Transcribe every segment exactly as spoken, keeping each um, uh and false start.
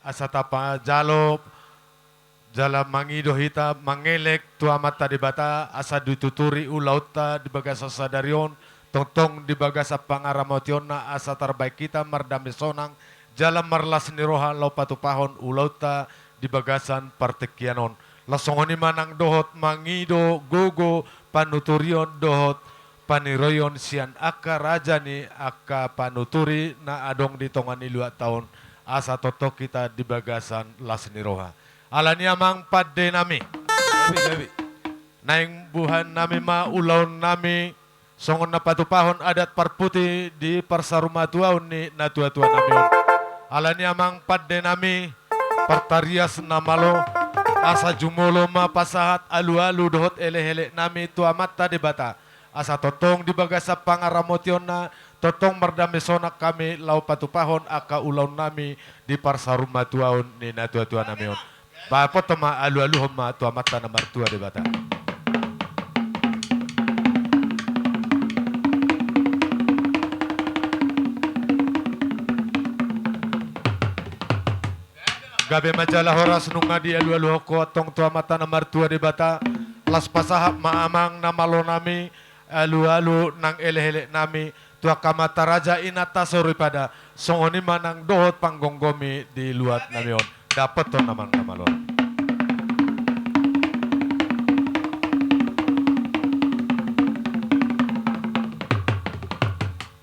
Asa tapajalo jala mangido hita mangelek tu Amanta Debata, asa dituturi ulaonta di bagasan sadari on, tongtong di bagasan pangaramotionna, asa tarbahen hita mardame sonang jala marlas ni roha laho patupahon ulaonta di bagasan partingkian on. Laos songon i ma nang dohot mangido gogo panuturion dohot paniroion sian angka raja ni angka panuturi na adong di tonga ni luatta on, asa tongtong hita di bagasan las ni roha. Alani i amang pande nami, gabe, gabe, naeng buhaan nami ma ulaon nami songon na patupahon adat parpudi di parsarumatuaon ni natuatua nami on. Alani i amang pande nami, partarias na malo, asa jumolo ma pasahat alualu dohot elekelek nami tu Amanta Debata, asa tongtong di bagasan pangaramotionna, tongtong mardame sonang hami laho patupahon angka ulaon nami di parsarumatuaon ni natuatua nami on. Dapothon ma, alualuhon ma tu Amanta na martua Debata. Gabe ma jala horas nunga dialualuhon ho antong tu Amanta na martua Debata. Laos pasahat ma amang na malo nami, alualu nang elekelek nami tu angka amanta raja inanta soripada, songon i ma nang dohot panggomgomi di luat nami on. Dapothon amang na malo.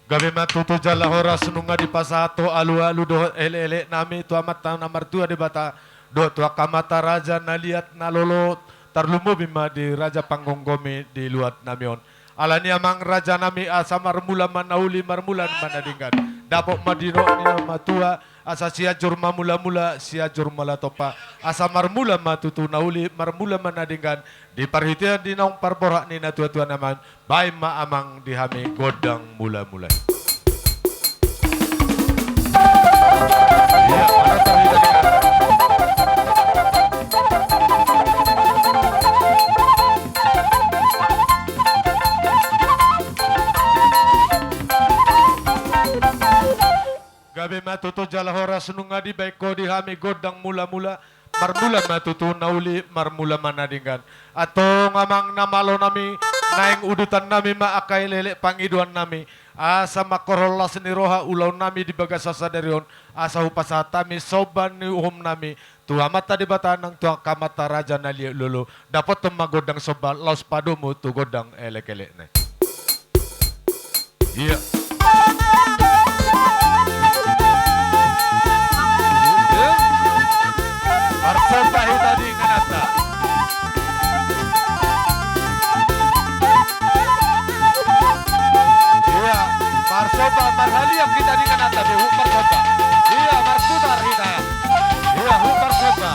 Gabe ma tutu jala horas nunga dipasahat ho alualu dohot elekelek nami tu Amanta na martua Debata, dohot tu angka amanta raja na liat na lolo, tarlumobi ma di raja panggomgomi di luat nami on. Alani i amang raja nami, asa marmula ma na uli, marmula ma na denggan. Dapot ma nidok ni na matua, asa Sianjur ma mulamula, Sianjur ma latompa, asa marmula ma tutu na uli, marmula ma na denggan. Di parhitean di naung parborhat ni natuatua nami on, bahen ma amang di hami gondang mulamula. Ia, marhitean di Gabe ma tutu jala horas nunga dibahen ho di hami gondang mulamula, marmula ma tutu na uli, marmula ma na denggan. Antong amang na malo nami, naeng udutan nami ma angka elekelek pangidoan nami, asa mangkorhon las ni roha ulaon nami di bagasan sadari on, asa hupasahat hami somba ni uhum nami tu Amanta Debata nang tu angka amanta raja na liat lolo. Dapothon ma gondang somba laos padomu tu gondang elekelekna. Ia. Marsomba hita di ingananta. Ia, marsomba, marhaliang hita di ingananta, huhut marsomba. Ia, marputar hita. Ia, huhut marsomba.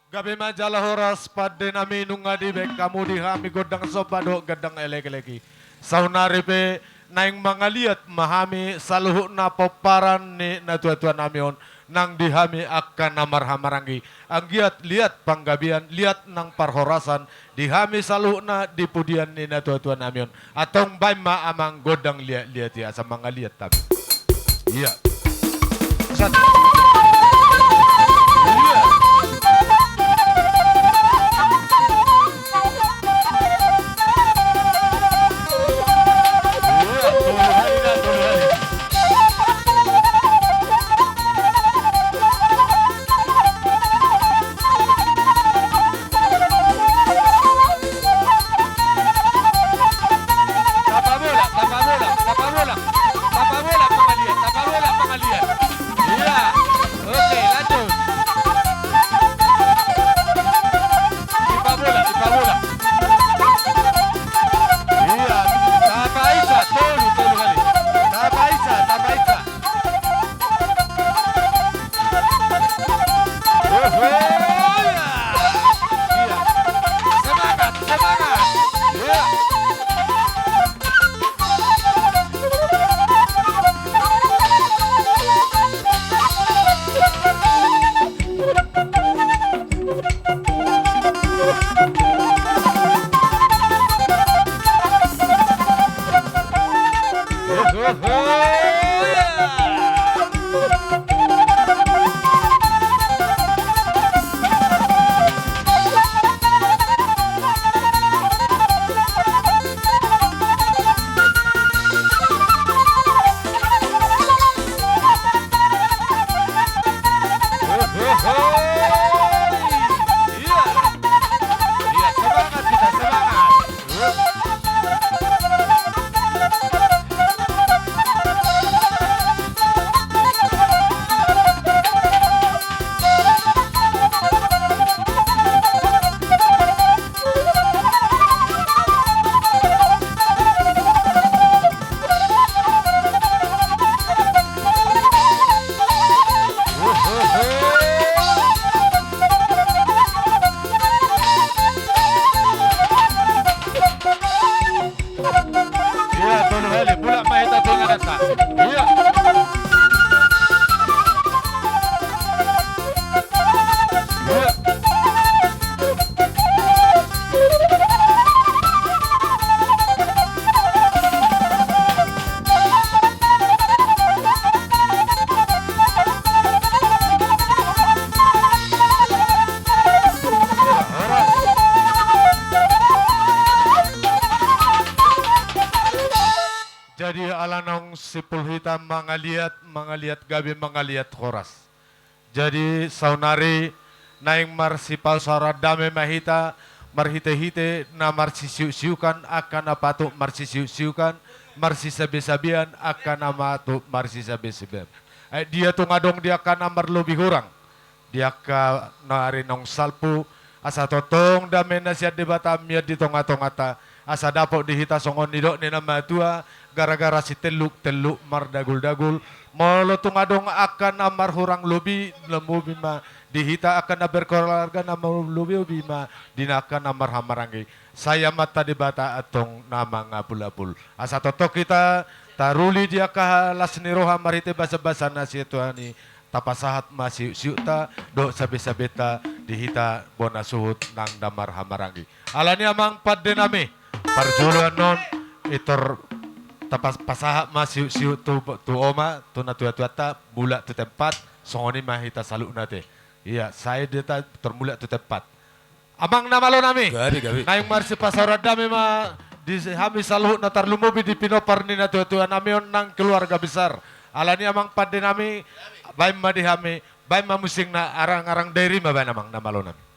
Gabe ma jala horas pande nami, nunga dibahen hamu di hami gondang somba dohot gondang elekelek i. Saonari pe naeng mangaliat ma hami saluhutna pomparan ni natuatua nami on nang di hami angka na marhahamaranggi. Anggiat liat panggabean, liat nang parhorasan di hami saluhutna di pudian ni natuatua nami on. Antong bahen ma amang gondang liatliat i asa mangaliat hami. Ia. Satu. Ia. Ia, tolu hali dah, tolu hali. Tapa bola, tapa bola, tapa bola. Tapa bola pangalian, tapa bola pangalian. Ia. Naung simpul hita mangaliat, mangaliat gabe, mangaliat horas. Jadi saonari naeng marsipasaoran dame ma hita, marhitehite na marsisiuksiukan angka na patut marsisiuksiukan, marsisabesabean angka na patut marsisabesabean. Aek dia tung adong di angka na marlobi hurang, di angka na ari naung salpu, asa tongtong dame na sian Debata mian di tongatonganta, asa dapot di hita songon nidok ni na matua, gara-gara sitelluk-telluk mardaguldagul. Molo tung adong angka na marhurang lobi, lumobi ma di hita, angka na berkeluarga na marlobilobi ma di na angka na marhahamaranggi. Sai Amanta Debata antong na mangapulapul. Asa tongtong hita taruli di angka las ni roha marhite basabasa na sian Tuhan i, tapasahat ma siuksiukta dohot sabesabenta di hita bona suhut nang na marhahamaranggi. Alani amang pande nami, parjolo annon, pintor tapas-, pasahat ma siuksiuk tu, tu oma, tu natuatuanta, mulak tu tempat, songon i ma hita saluhutna ate. Ia, sai do hita pintor mulak tu tempat. Amang na malo nami. Gabe, gabe. Naeng marsipasaoran dame ma di hami saluhutna, tarlumobi di pinompar ni natuatua nami on nang keluarga besar. Alani amang pande nami, baen ma di hami, baen ma musingna, arangarang dairi ma baen amang na malo nami.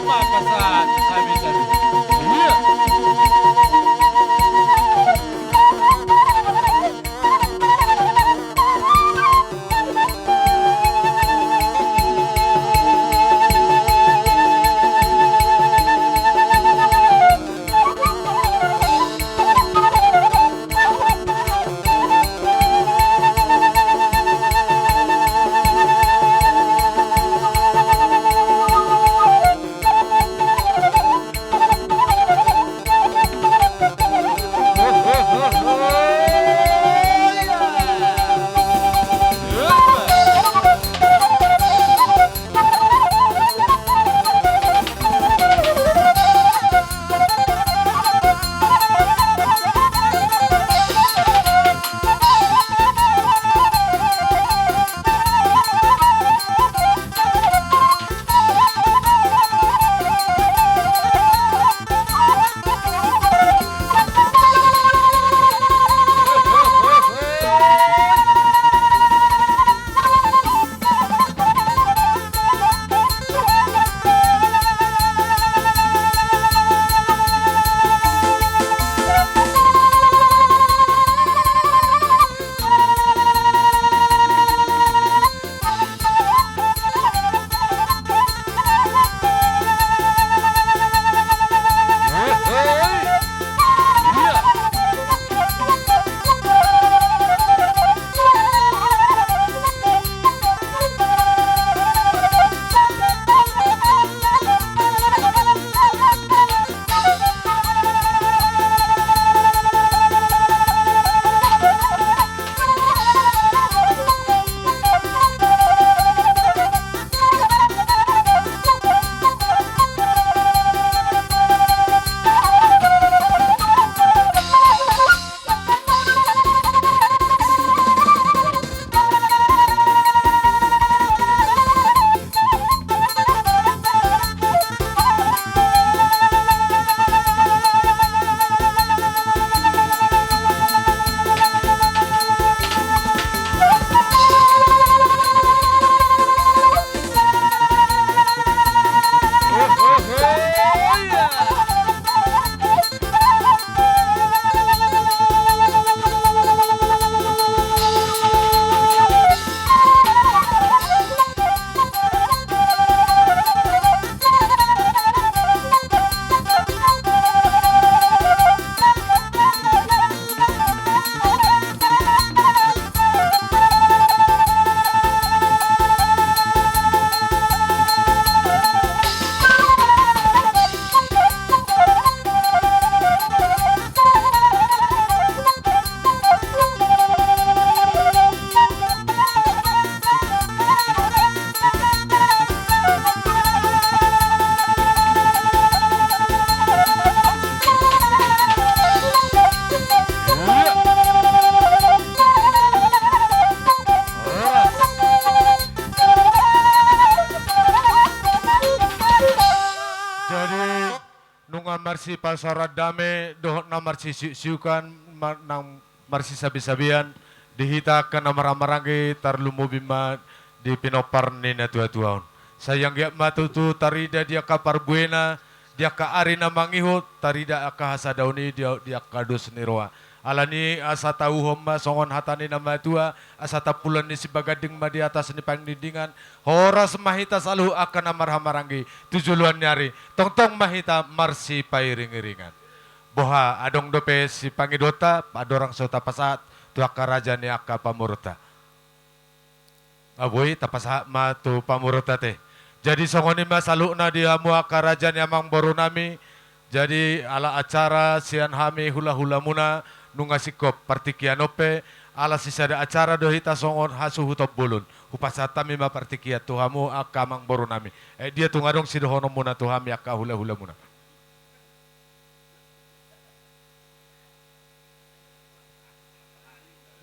Papasahat, sabi-sabi. Iya. Jadi, nunga marsipasaoran dame dohot na marsisiuksiukan, ma-, nang marsisabisabian di hita angka na marhahamaranggi, tarlumobi ma di pinompar ni natuatua on. Sai anggiat ma tutu tarida di angka parbuena, di angka ari na mangihut, tarida angka hasadaon i di, di angka dos ni roha. Alani asa tauhon ma songon hata ni na matua, asa tampulan ni sibaganding ma di atas ni pangdingdingan, horas ma hita saluhut angka na marhahamaranggi tu joloan ni ari, tongtong ma hita marsipairingiringan. Boha, adong dope sipangidoanta, andorang so tapasahat tu angka raja ni angka pamoruonta. Ah, boi, tapasahat ma tu pamoruonta te. Jadi songon i ma saluhutna di hamu angka raja ni amangboru nami. Jadi ala acara sian hami hulahulamuna nunga singkop partingkian on pe, ala sisada acara do hita songon hasuhuton bolon. Hupasahat hami ma partingkian tu hamu angka amangboru nami. Eh, dia tung adong sidohononmuna tu hami angka hulahulamuna?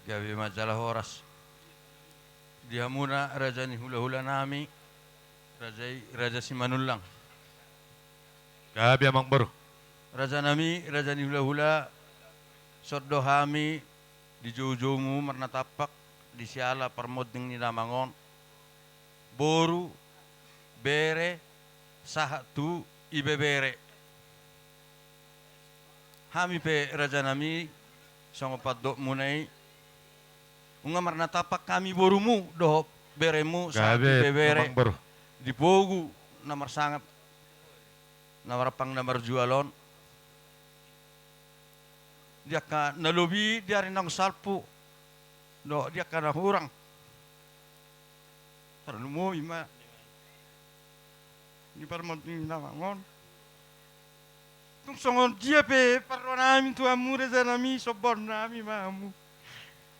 Gabe ma jala horas. Di hamuna raja ni hulahula nami, raja i Raja Simanullang. Gabe, amangboru. Raja nami, raja ni hulahula, son do hami di joujoumu marnatampak di siala parmonding ni damang on, boru, bere, sahat tu ibebere. Hami pe rajanami, songon pandokmuna i, nunga marnatampak hami borumu dohot beremu sahat ibebere. Gabe, Amangboru. Di pogu na marsangap, na marampang na marjual on, di angka na lobi di ari naung salpu dohot di angka na hurang. Tarlumobi ma di parmonding ni damang on. Tung songon dia pe parrohanami tu hamu rajanami, sombaonnami ma hamu.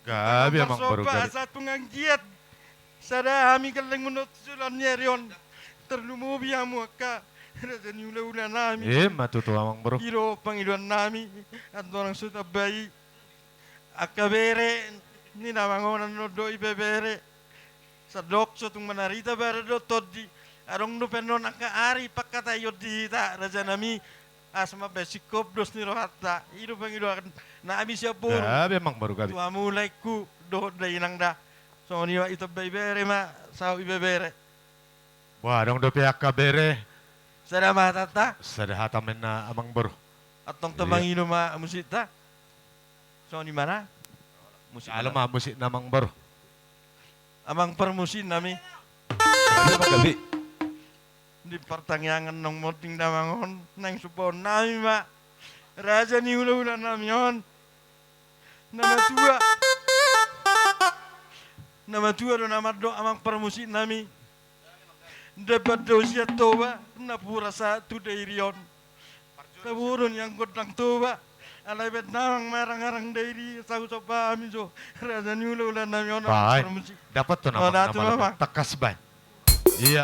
Gabe, Amangboru, gabe. Asa tung anggiat sada hami gellengmu dohot tu joloan ni ari on. Tarlumobi hamu angka raja ni hulahulanami. Ima tutu, Amangboru. I do pangidoannami, andorang so tamba i. Angka bere ni damang on, annon dohot ibebere. Sandok so tung manarita badan dohot tondi, adong dope annon angka ari pangkataion di hita rajanami, asa mambahen singkop dos ni rohanta. I do pangidoannami sian boru. Gabe, Amangboru, gabe. Tu hamu laengku dohot dainang da. Songon i ma, i tamba ibere ma, saut ibebere. Wah, adong dope angka bere. Sada ma hatanta. Sada hata ma inna, Amangboru. Antong tamangido ma musikta. Songon i ma na. Musik. Alo ma musikna, Amangboru. Amang parmusiknami. Gabe, Amang, gabe. Di partangiangan naung monding damang on, naeng sombaonnami ma raja ni hulahulanami on. Na matua, na matua do na mandok, Amang parmusiknami. Ndang pandao sian Toba napuran sahat tu Dairi on. Taboru nian gondang Toba, alai baen damang ma arangarang Dairi, asa husomba hami jo raja ni hulahulanami on. Baik. Parmusik. Dapothon, Amang, nama, Amang, tangkas baen. Ia,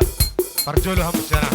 parjolo hamu sian.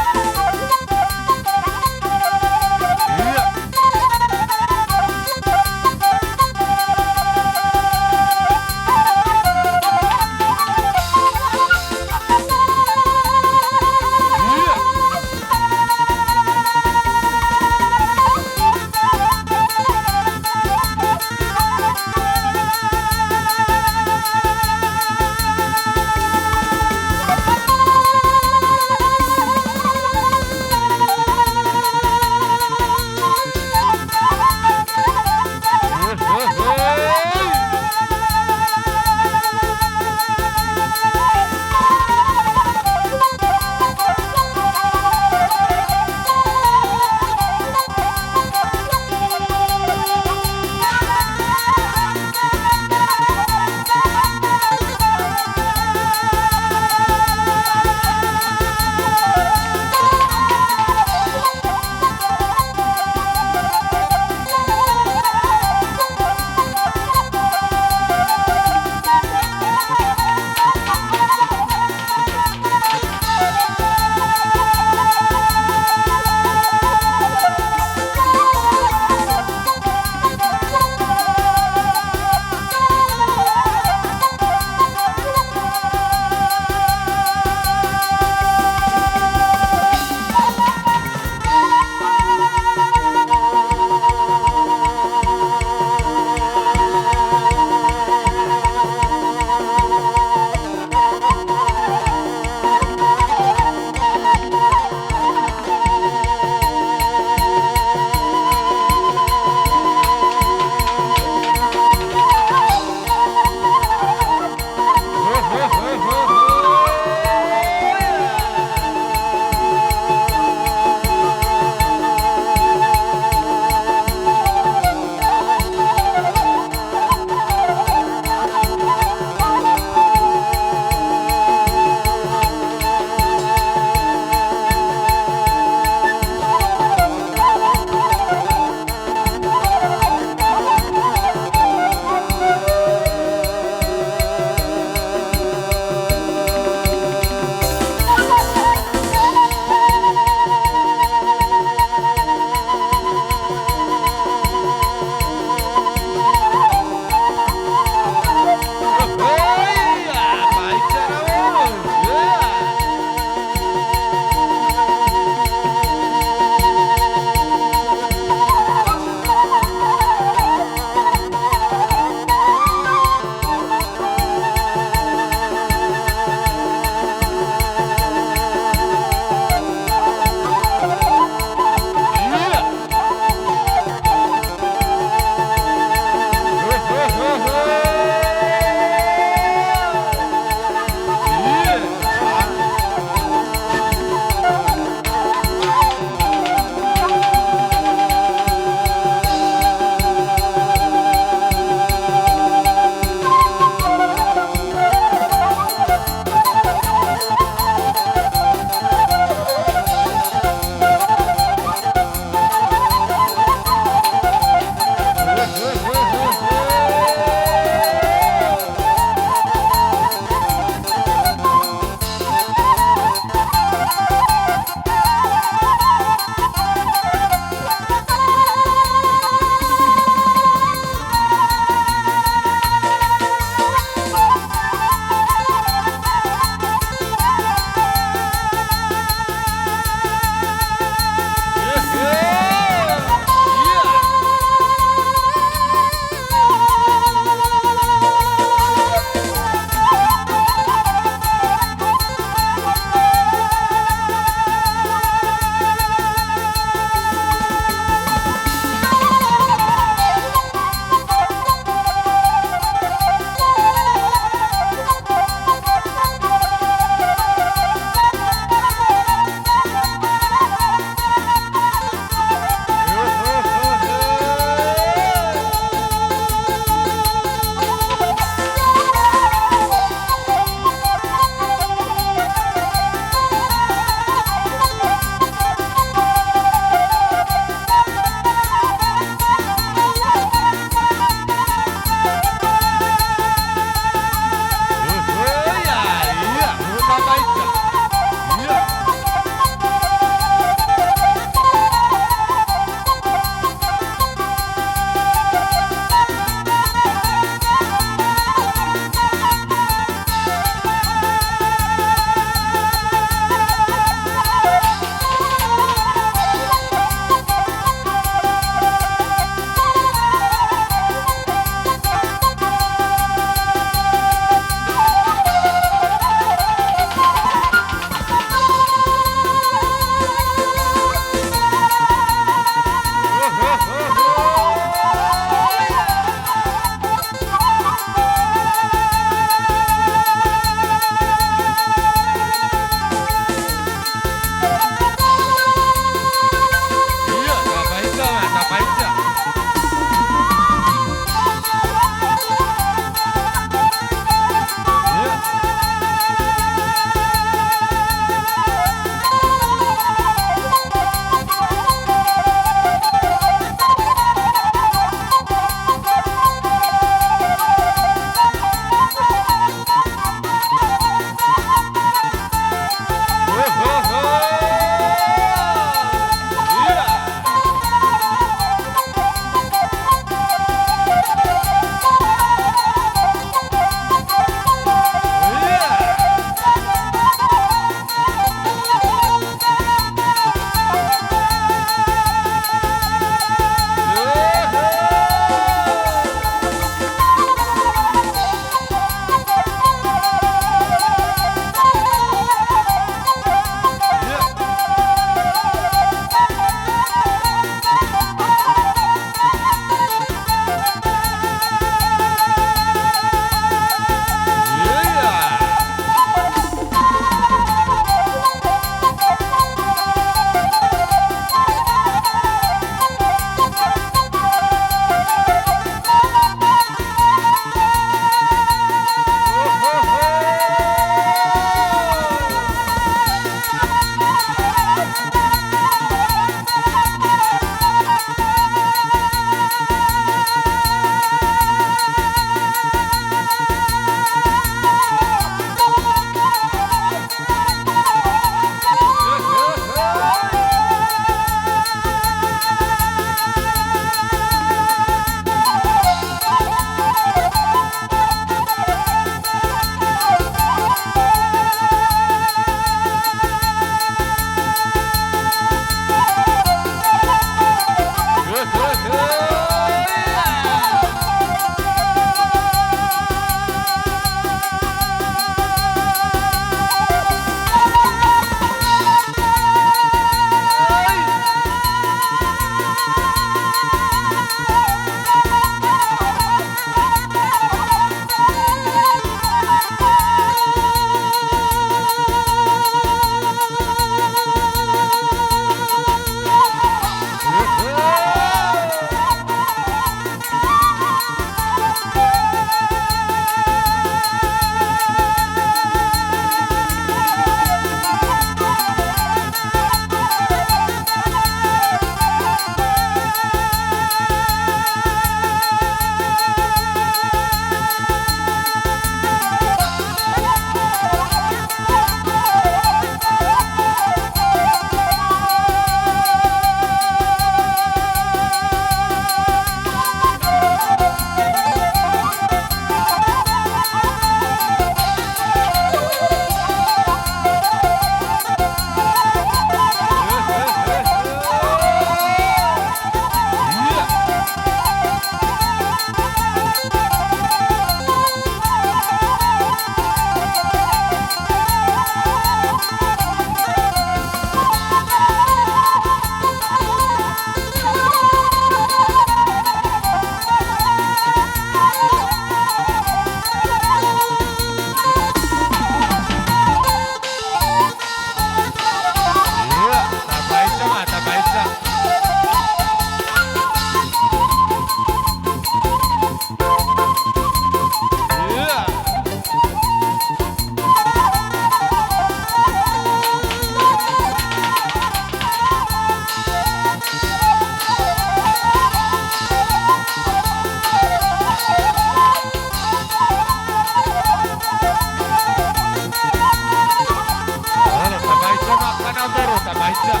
Baik, Cak.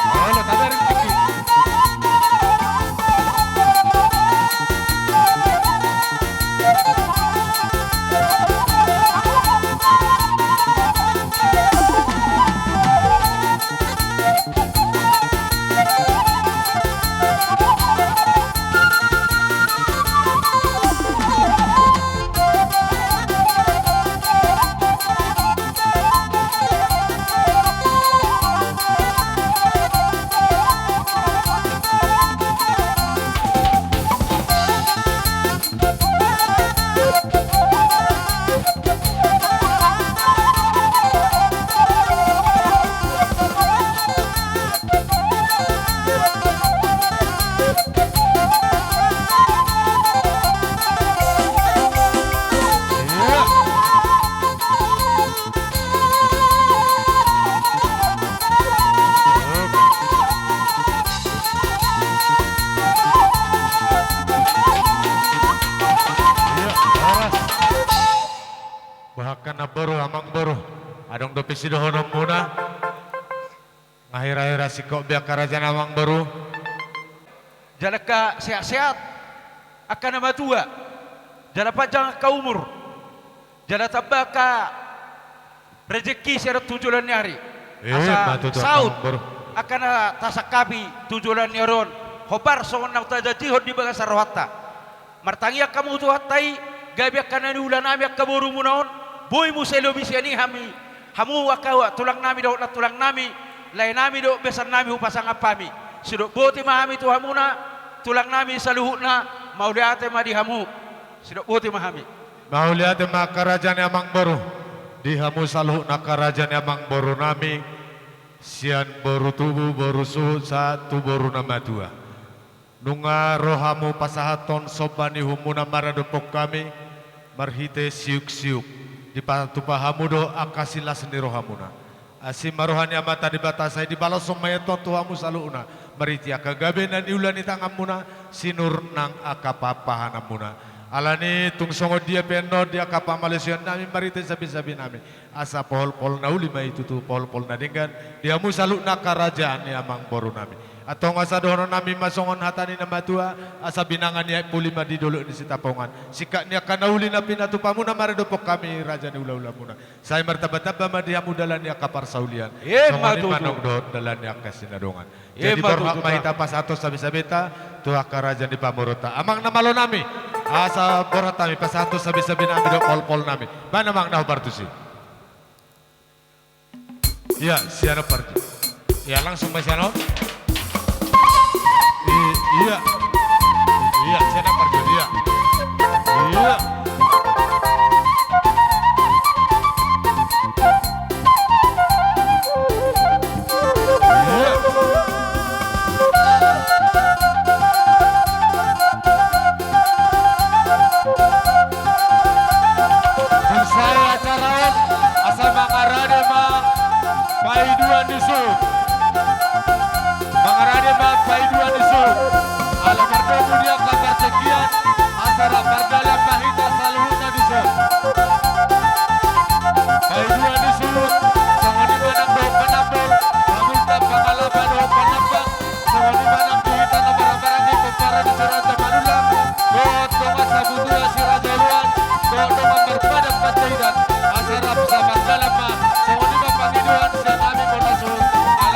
Halo, tabar, Kiki. Boha angka namboru, amangboru, adong dope sidohononmuna? Nga hira-hira singkop be angka raja ni amangboru. Jala angka sehat-sehat angka na matua, jala panjang angka umur, jala tamba angka rejeki sian on tu joloan ni ari. Eh, asa ma tutu, saut amangboru, angka na tasangkapi tu joloan ni ari on, hombar songon naung tajanjihon di bagasan rohanta. Martangiang hamu tu Tuhanta i, gabe angka na niula nami angka borumuna on, boi muse lobi sian i hami, hamu angka tulang nami dohot nantulang nami, lae nami dohot besan nami hupasangaphon hami. Sidok boti ma hami tu hamuna, tulang nami saluhutna, mauliate ma di hamu. Sidok boti ma hami. Mauliate ma angka raja ni amangboru, di hamu saluhutna angka raja ni amangboru nami, sian boru tubu, boru suhut, sahat tu boru na matua. Nunga ro hamu pasahathon somba ni uhumuna maradophon hami, marhite siuk-siuk, dipatupa hamu do angka silas ni rohamuna. Asi ma roha ni Amanta Debata sai dibaloshon ma i antong tu hamu saluhutna, marhite angka gabe na niula ni tanganmuna, sinur nang angka pahanpahananmuna. Alani tung songon dia pe annon di angka pamalesion nami marhite sabe-sabe nami, asa pohol-pohol na uli ma i tutu pohol-pohol na denggan, di hamu saluhutna angka raja ni amangboru nami. Antong asa dohonon nami ma songon hata ni na matua, asa binanga ni aek puli ma di dolok ni Sitapongan. Singkat ni angka na uli na pinatupamuna maradophon hami raja ni hula-hulamuna. Sai martamba-tamba ma di hamu dalan ni angka parsaulian. Emma tutu. Songon i ma nang dohot dalan ni angka sinadongan. Jadi, emma tutu, borhat ma hita pasahathon sabe-sabeta tu angka raja ni pamoruonta. Amang na malo nami, asa borhat hami pasahathon sabe-sabe nami dohot pohol-pohol nami. Baen amang na hombar tusi. Ia, sian on parji. Ia, langsung ma sian on. I-, ia. Ia, sian on parji, ia. Ia. Ia. Selesai acara on, asa mangarade ma paiduan ni suhut. Mangarade ma paiduan ni suhut. Ala mardomu di angka partingkian, asa rap mardalan ma hita saluhutna dison. Paiduan ni suhut, songon i ma nang dohot panambol, pamulta, pangalapa dohot panambang, songon i ma nang di hita na marhahamaranggi pomparan ni si Raja Manullang, dohot dongan sabutuha si Raja Oloan, dohot dongan marpadan Panjaitan, asa rap sa mardalan ma, songon i ma pangidoan sian hami bona suhut, ala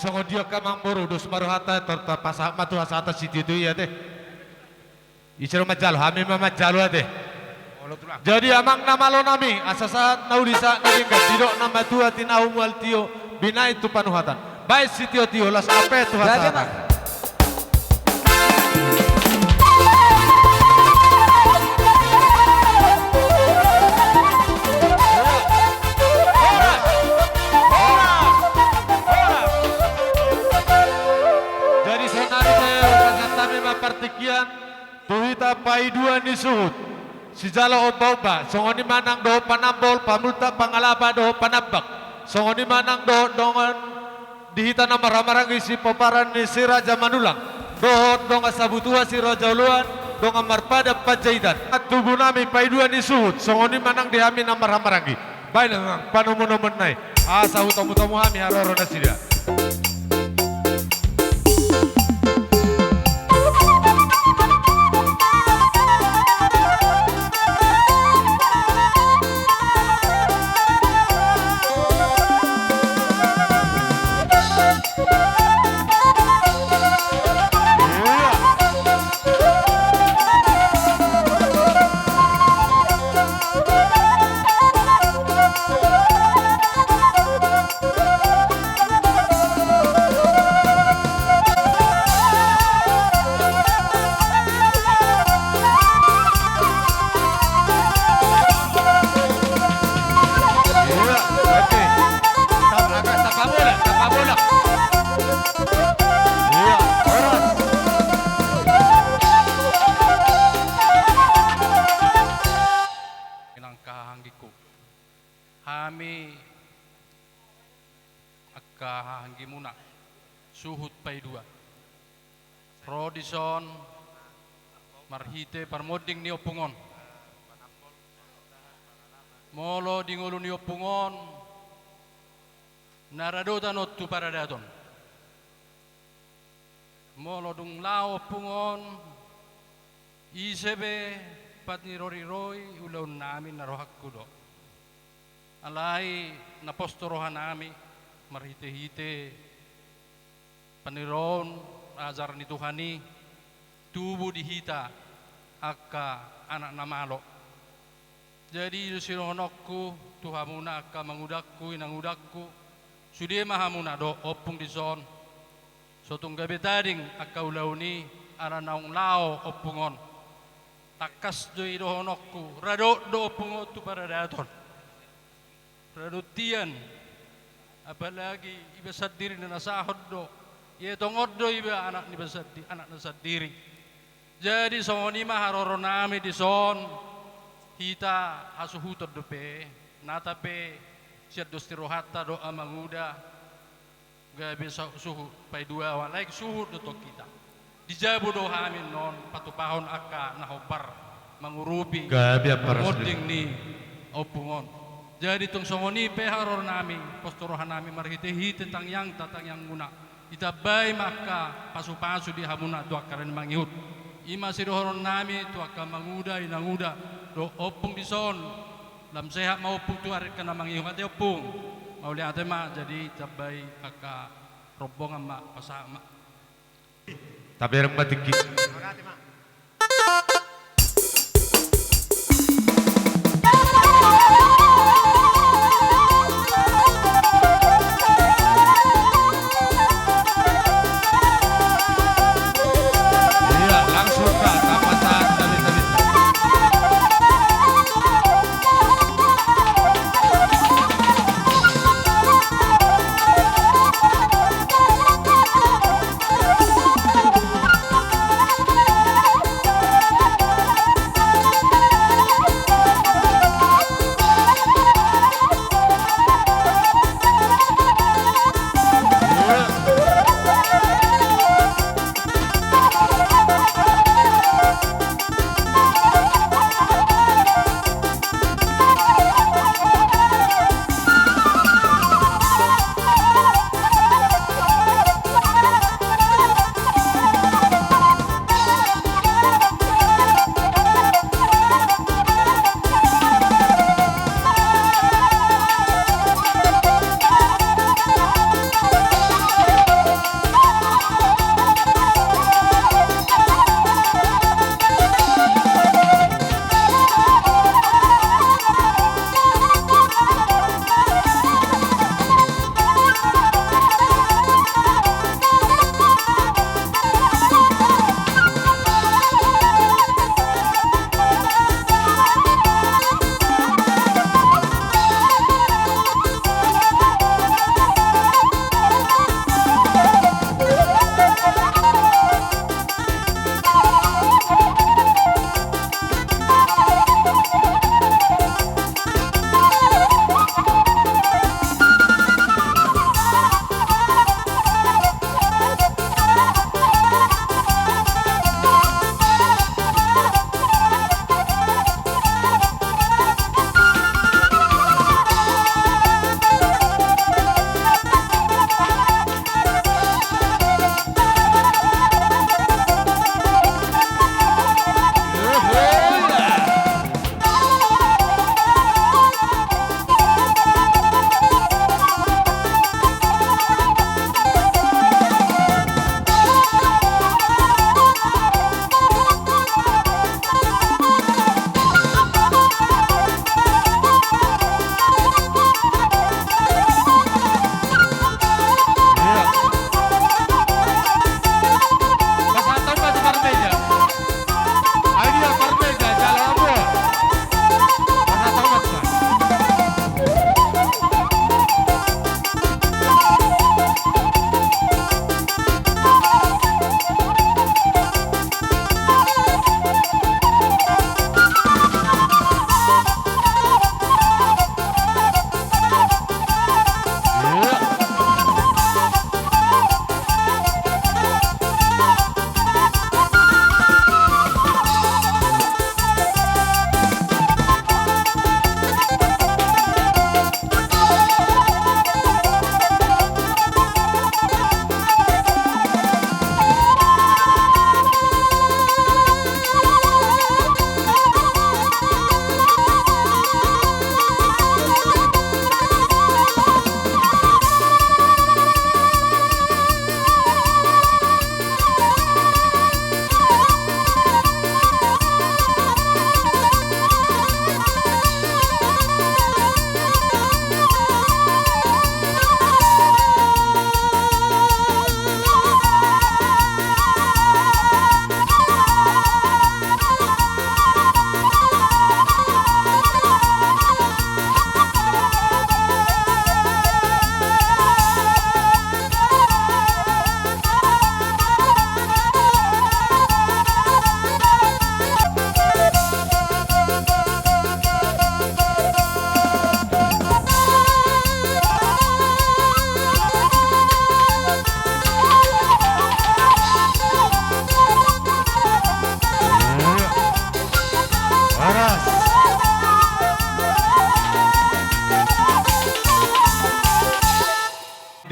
Songon dia angka amangboru, dos ma rohanta, tor tapasahat ma tu hasahatan sitio-tio i ate. Ise do manjalo? Hami ma manjalo ate. Olo tulang. Jadi amang na malo nami, asa sahat na uli sahat na denggan, didok na matua tinahu mual tio, binahen tu panuhatan. Bahen sitio-tio, las hape tu hasahatan. Jadi saonari pe pasahat hami ma partingkian tu hita paidua ni suhut, sijalo omba-omba, songon i ma nang dohot panambol, pamultak, pangalapa dohot panambak, songon i ma nang dohot dongan di hita na marhahamaranggi, sipomparan ni Si Raja Manulang, dohot dongan sabutuha Si Raja Oloan, dongan marpadan Panjaitan. Tubu nami paidua ni suhut, songon i ma nang di hami na marhahamaranggi. Bahen amang panomunomuna i, asa hutamu-tamu hami haroro nasida. Iya, oke. Tap-, agak tapa bola, tapa bola. Iya, horas. Inang kahanggingku. Hami angka hahanggimuna, suhut paidua, ro dison marhite parmonding ni ompung on. Molo di ngolu ni ompung on, na radotan on tu paradaton. Molo dung laho ompung on, ise pe pat ni roriroi ulaon nami na rohangku do. Alai na pos do roha nami marhite-hite panirion ajaran ni Tuhan i tubu di hita angka anak na malo. Jadi i do sidohononku tu hamuna angka amangudangku, inangudangku, sude ma hamuna do ompung dison. So tung gabe tading angka ulaon i ala naung laho ompung on. Tangkas do i dohononku, radot do ompung on tu paradaton. Radot tian, apalagi iba sandiri na nasahon do, ia tongon do iba anak niba sandi-, anakna sandiri. Jadi songon i ma haroro nami dison, hita hasuhuton dope, nata pe sian dos ni rohanta do amanguda, gabe sa-, suhut paidua, alai suhut do tong hita. Di jabu do hami annon patupahon angka na hombar mangurupi, gabe ampara, monding ni ompung on. Jadi tung songon i pe haroro nami, pos do roha nami marhite-hite tangiangta, tangiangmuna. Ditambai ma angka pasu-pasu di hamuna tu angka na mangihut. I ma sidohonon nami tu angka amanguda, inanguda, dohot ompung dison. Lam sehat ma ompung tu ari angka na mangihut ate ompung. Mauliate ma, jadi tambai angka rombongan ma, pasahat ma. Tabereng ma tingki. Iya, langsung, Kak, kapasan, tabe, tabe.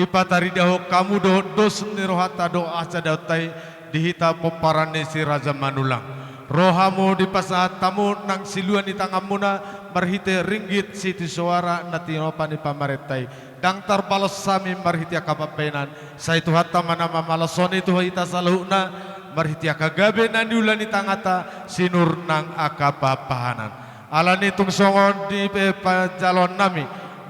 Dipataridahon hamu do dos ni rohanta dohot hasadaonta i di hita pomparan ni Si Raja Manulang. Ro hamu dipasahat hamu nang silua ni tanganmuna marhite ringgit sitio soara na tinopa ni pamarenta i. Ndang tarbalos hami marhite angka pambahenan, sai Tuhanta ma na mamaloshon i tu hita saluhutna, marhite angka gabe na niula ni tanganta sinur nang angka pahanpahanan. Alani tung songon i pe panjaloonnami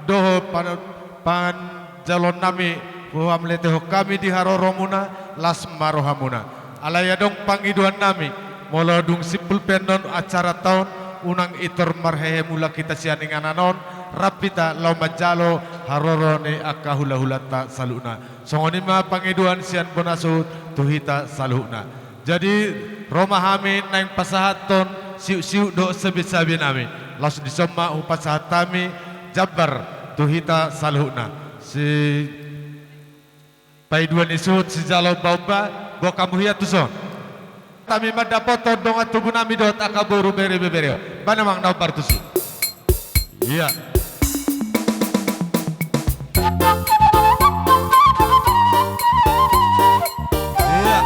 dohot pan-, panjaloonnami, huhamauliatehon hami di haroromuna, las ma rohamuna. Alai adong pangidoannami, molo dung simpul pe annon acaranta on, unang intor marhehe mula hita sian inganan on, rap hita laho manjalo haroro ni angka hulahulanta saluhutna. Songon i ma pangidoan sian bona suhut tu hita saluhutna. Jadi, ro ma hami naeng pasahathon siutsiut dohot sabisabinami. Laos dison ma hupasahat hami jambar tu hita saluhutna. Si- Paidua ni suhut sijalo baoba, boan hamu hian tuson. Hami mandapothon dongan tubunami dohot angka boru, bere, ibebere. Baen amang na hombar tusi. Ia. Ia.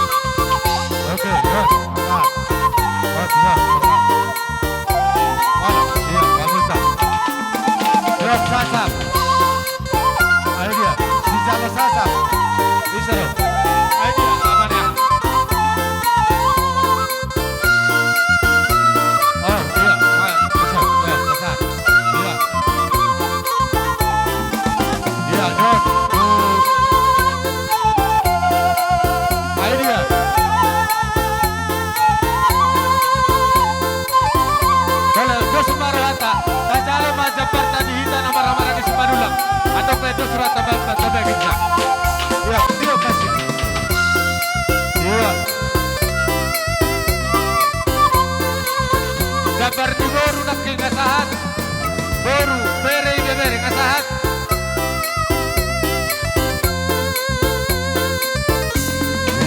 Oke, gas. Gas, gas, gas. Ayo, iya, bagus, gas. Gas, sasam. Ayo dia, sijalo sasam. Bisa lo. Ayo dia, aman ya. Oh, iya, ayo, bisa, iya, bisa. Iya. Iya, dos. Tuh. Ayo dia. Kalau dos marhata, tajalo ma jambarta di hita na marhamaranggi Simanullang. Atau pe dos rohanta baen ma, coba bisa. Iya, iya, kasih. Iya. Jambar ni boru nangkin nga sahat. Boru, bere, ibebere, nga sahat.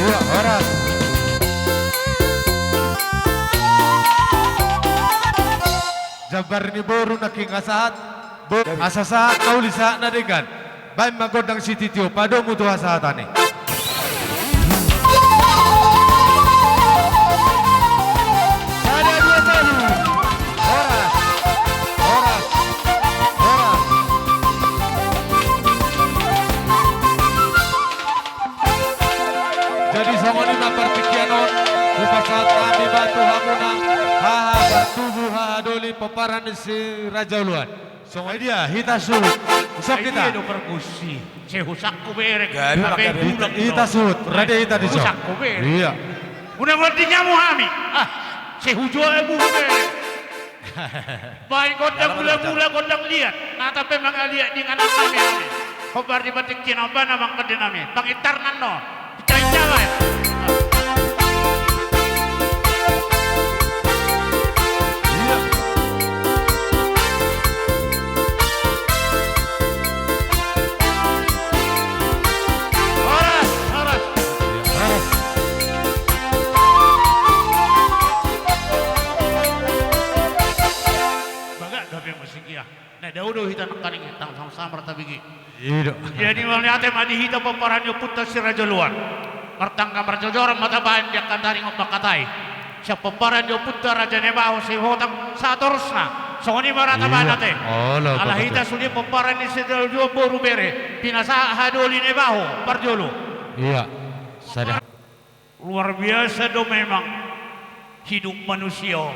Iya, horas. Jambar ni boru nangkin nga sahat. Bo-, asa sahat na uli, sahat na denggan. Baen ma gondang sitio-tio, padomu tu hasahatan i. Sada, dua, tolu. Horas. Horas. Horas. Jadi songon i ma partingkian on, hupasahat hami ma tu hamuna, haha partubu, haha doli, pomparan ni Si Raja Oloan. Songon dia, hita suhut. Ison hita. Ai dia do pargusi. Sai husangku bere. Gabe, gabe. Hita suhut. Rade hita dison. Husangku bere. Iya. Unang manding hamu hami. Ah, sai hujoe buhu bere. Baen gondang mula-mula, gondang liat. Nata pe mangaliat di inganan nami hami. Hombar di partingkian on, baen amang pande nami. Pangitar nami. Bagak gabe musik ia. Na dao do hita nangkaning, ndang sama-sama martabege. I do. Jadi mauliate ma di hita pomparan ni ompunta Si Raja Oloan. Martangka marjojoran ma tabaen di angka taringot mangkatai. Sian pomparan ni ompunta Raja Nabaho Sihotang satorusna. Songon i ma ra tabaen ate. Ala hita sude pomparan ni si Raja Joloan boru bere, pinasahat doli Nabaho parjolo. Iya. Sada. Luar biasa do memang hidup manusia on.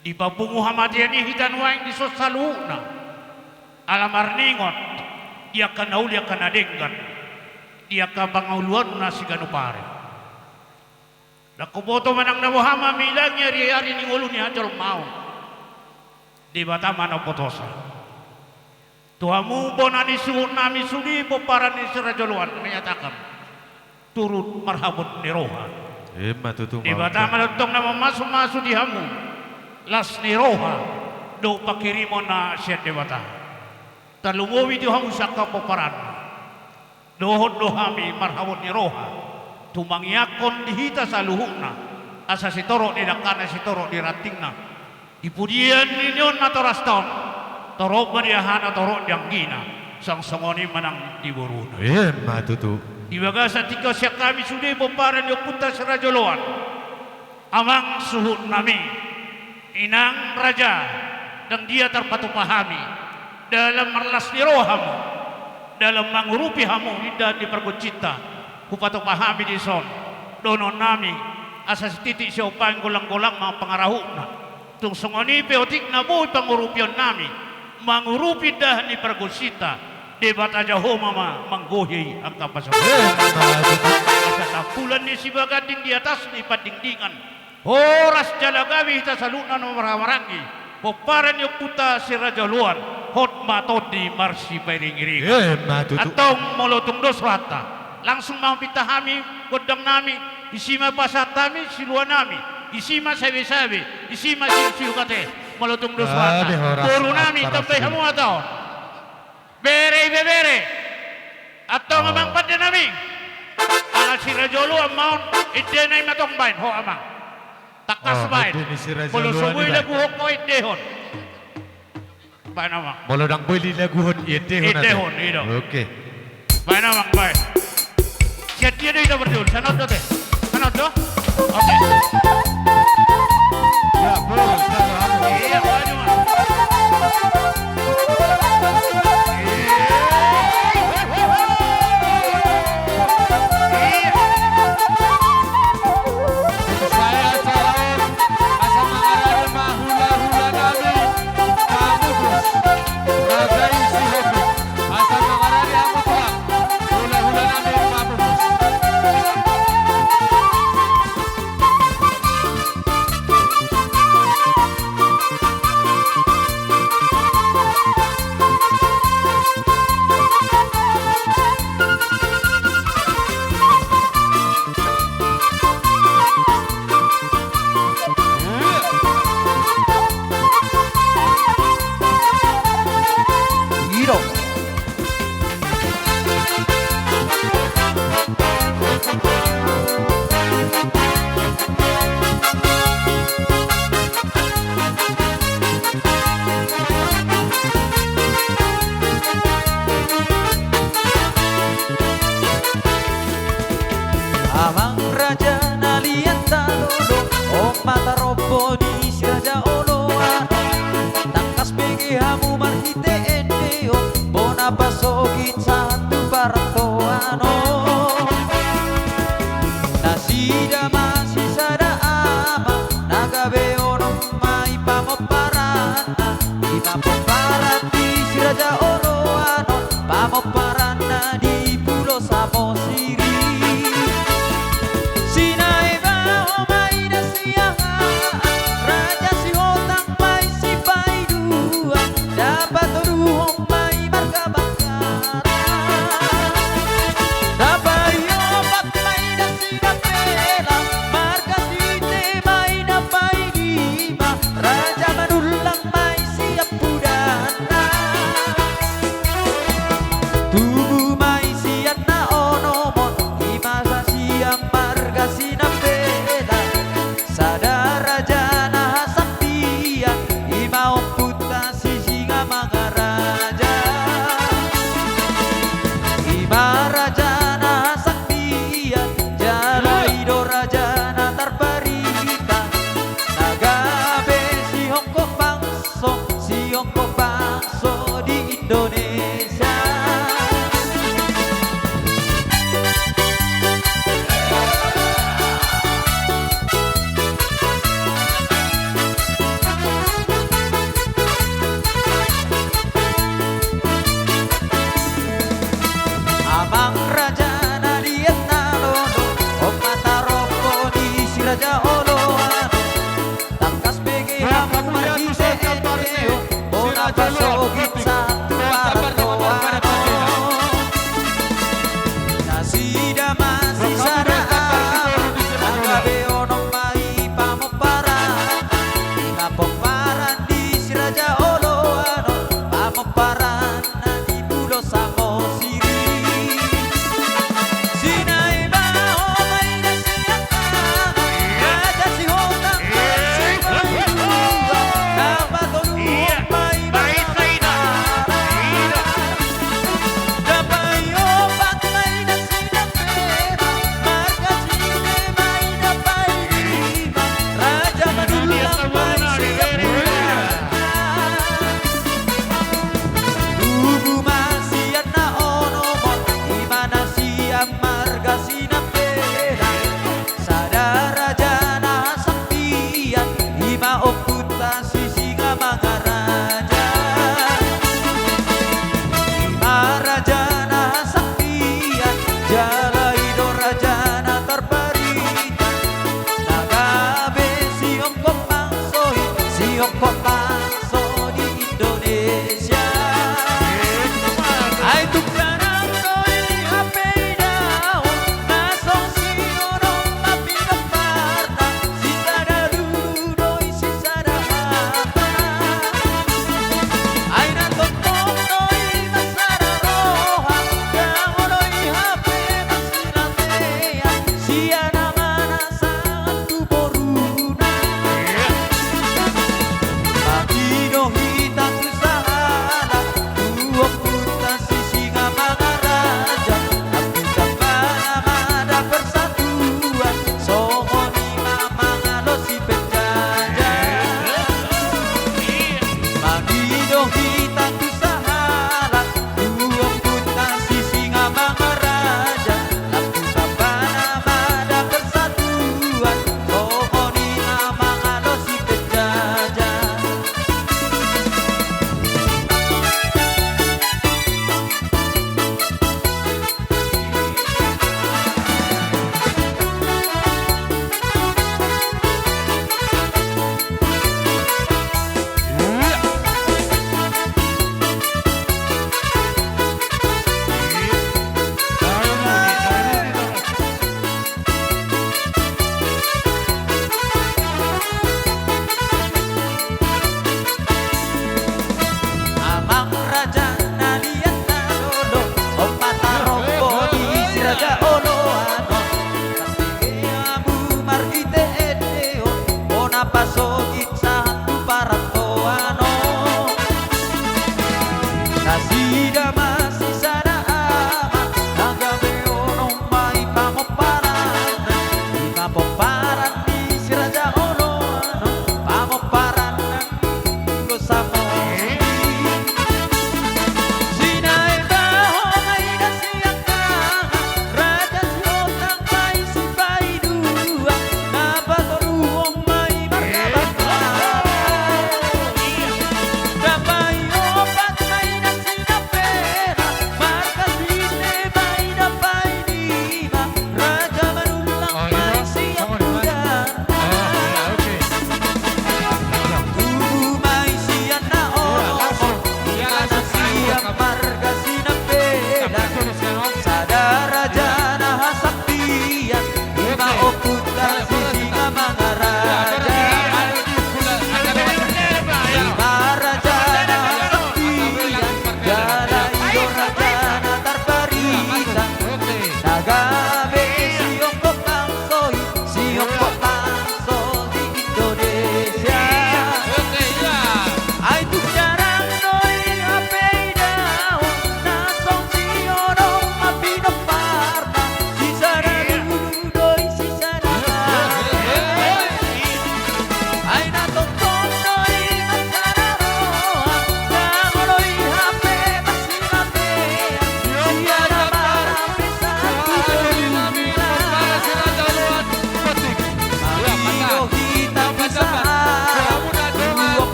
Dipapungu hamatean i hita nuaeng dison saluhutna. Ala marningot di angka na uli, angka na denggan, di angka pangoluanna siganup ari. Ndang huboto manang na boha ma milangi ariari ni ngolu ni hajolmaon. Debata ma na umbotosa. Tu hamu bona ni suhutnami sude pomparan ni si Raja Joloan, menyatakan turut marhabot ni roha. Emma tutu. Debata ma tongtong na mamasumasu di hamu las ni roha dohot panghirimon na sian Debata. Tarlumobi tu hamu sian angka pomparanna. Dohot do hami marhabot ni roha tu mangiangkon di hita saluhutna, asa sitorop ni dangkana, sitorop ni rantingna. Di pudian ni on natorasta on, torop ma di ahana, torop di anggina, song songon i ma nang di boruna. Emma tutu. Di bagasan tingki on sian hami sude pomparan ni ompunta si Raja Joloan, amang suhutnami, inang raja, ndang dia tarpatupa hami dalam marlas ni roha hamu, dalam mangurupi hamu indahan ni pargonsinta. Hupatupa hami dison dohononnami, asa sititik siombaen, golanggolang ma pangarahutna. Tung songon i pe otik na boi pangurupionnami, mangurupi indahan ni pargonsinta, Debata Jahowa ma manggohi angka pasaulian. Asa tampulan ni sibaganding di atas ni pandingdingan, horas jala gabe hita saluhutna na marhahamaranggi, pomparan ni ompunta si Raja Joloan, hot ma tondi marsipairingiringan. Emma tutu. Antong molo tung dos rohanta, langsung ma hupinta hami gondangnami, disi ma pasahat hami siluanami, disi ma sabesabe, disi ma siuksiuk ate. Molo tung dos rohanta, borunami, tambai hamu hata on. Bere, ibebere. Antong amang pandenami. Ala si Raja Joloan ma on, endena i ma tong baen, ho amang. Tangkas baen. Molo so boi dilaguhon, ho endehon. Baen amang. Molo ndang boi dilaguhon, iendehon ate. Endehon, i do. Oke. Baen amang, baen. Sian dia do hita parjolo, sian on do ate. Sian on do. Oke. Iya, bos. Iya, maju, Mas. Iya. Iya. Saya calon, asa mangarade ma hula-hula nami, Pak Mugus. Raja isi hobi. Asa mangarade hamu tulang, hula-hula nami mamungkus. Amang raja na liat tano do, on ma tarombo ni si Raja Oloan on. Tangkas bege hamu marhite ende on, bona pasogit sahat tu parantoan on. Nasida ma sisada amang, na gabe onom ma i pamomparanna. Ima pomparan ni si Raja Oloan on, pamomparanna di Pulo Samosir. Si Nae Bao ma i na siahaan, Raja Sihotang ma i sipaiduan, na patoruhon ma i marga Bangkara. Amang raja na di Annalolo, on ma tarombo ni si Raja Oloan on. Tangkas bege hamu marhite ende on, bona pasogit sahat tu parantoan on. Nasida masisada, na gabe on ma i pamomparan. I ma pomparan ni si Raja Oloan on, pamomparan na di Pulo Samosir i.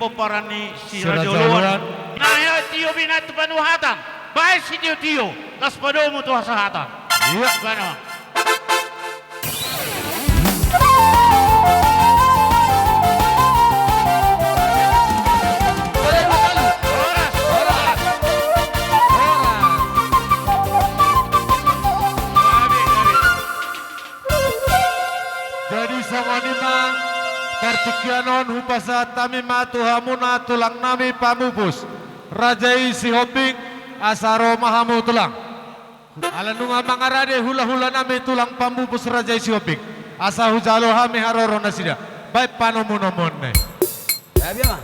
Pomparan ni si Raja Oloan. Raja Oloan. Na hea tio binahen tu panuhatan. Bahen sitiotio, laos padomu tu hasahatan. Iya. Bahen ma. Horas. Horas. Horas. Jadi songon i ma, partingkian on hupasahat hami ma tu hamuna tulang nami pamupus Raja i Sihombing, asa ro ma hamu tulang. Ala nunga mangarade hulahula nami tulang pamupus Raja i Sihombing, asa hujalo hami haroro nasida. Bahen panomunomuonna i. Gabe ma.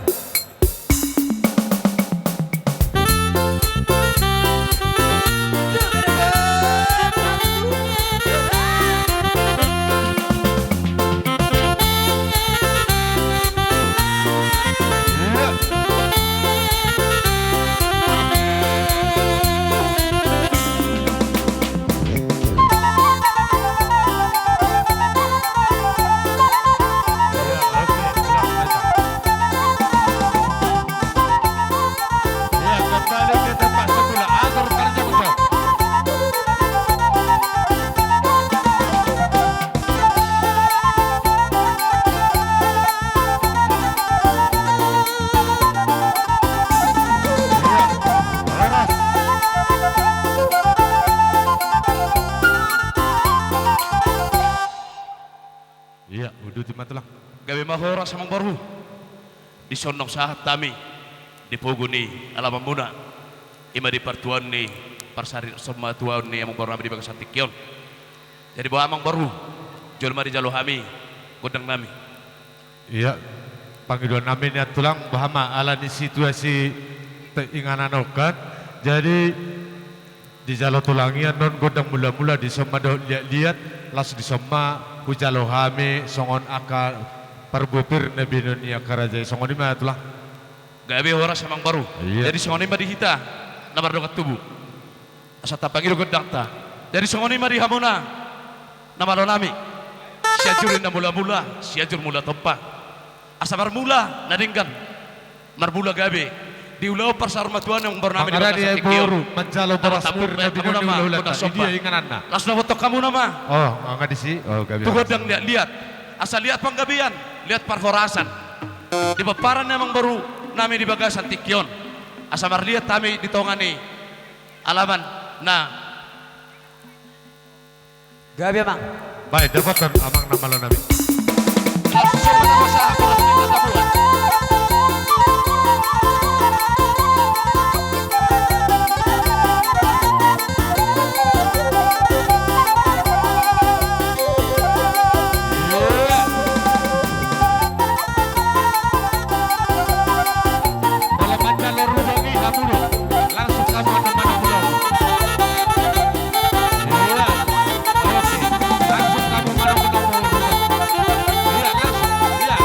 Ia, uduti ma tulang. Gabe ma horas amangboru. Dison nunga sahat hami di pogu ni alamanmuna, i ma di partuaon ni parsaripeon ni amangboru nami di bagasan tingki on. Jadi boha amangboru, jolo ma dijalo hami gondang nami. Ia, pangidoan nami nian tulang, boha ma ala ni situasi inganan on kan. Jadi dijalo tulang i annon gondang mulamula, dison ma dohot liatliat, laos dison ma hujalo hami songon angka parbue pir na binoan ni angka raja i, songon i ma tulang. Gabe horas amangboru. Ia. Jadi songon i ma di hita na mardongan tubu. Asa tapangido gondangta. Jadi songon i ma di hamuna na malo nami. Sianjur ninna mulamula, Sianjur mula tompa. Asa marmula na denggan, marmula gabe di ulaon parsaurmatuaon ni amangboru nami di bagasan tingki on. Mangarade ai boru, manjalo boras pir na binoan ni hulahulanta. Di dia ingananna? Laos na bottong hamuna ma. Oh, nga disi. Oh, gabe. Tu gondang liatliat. Asa liat panggabean, liat parhorasan di pomparan ni amangboru nami di bagasan tingki on. Asa marliat hami di tonga ni alaman na. Gabe amang. Baik, dapotan amang na malo nami. Molo manjalo rudang i hamu do, langsung hamu annon manang rudang. Ia, oke. Langsung hamu manang rudang. Ia, langsung. Ia.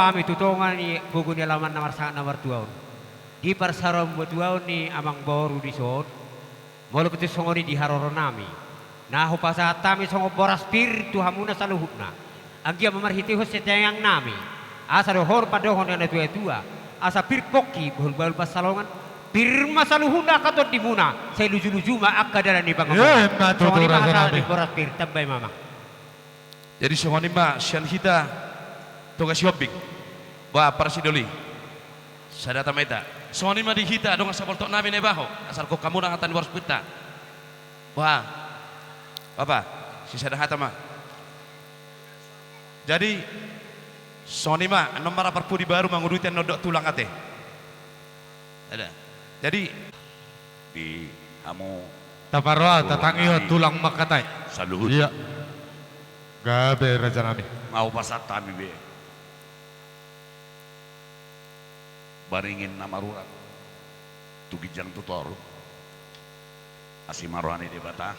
Hami tu tonga ni gogo ni alaman na marsangap na martua on, di parsaroan ni amangboru dison, molo pe tung songon i di haroronami, na hupasahat hami songon boras pir tu hamuna saluhutna. Anggiat ma marhitehon sitangiangnami, asa dohonon pandohan ni natuatua, asa pir pongki bahulbahul pansalongan, pir ma saluhutna angka tondimuna, sai lujuluju ma angka dalan ni pangomoan. Emma tutu, rajanami. Songon i ma hasahaton ni boras pir, tambai ma, amang. Jadi songon i ma sian hita Toga Sihombing. Boha, parsidoli? Sada hata ma hita. Songon i ma di hita dongan sapoltoknami Naibaho, asa rap hamu nang hata ni boras pirta. Boha, Bapa, sisada hata ma. Jadi songon i ma, annon ma rap parpudi baru manguduti annon dohot tulang, ate. Ada. Jadi di hamu taparroha, tatangihon tulang mangkatai. Saluhut. Iya. Gabe, rajanami. Nga hupasahat hami be baringin na marurat tu ginjang tu toru. Asi ma roha ni Debata,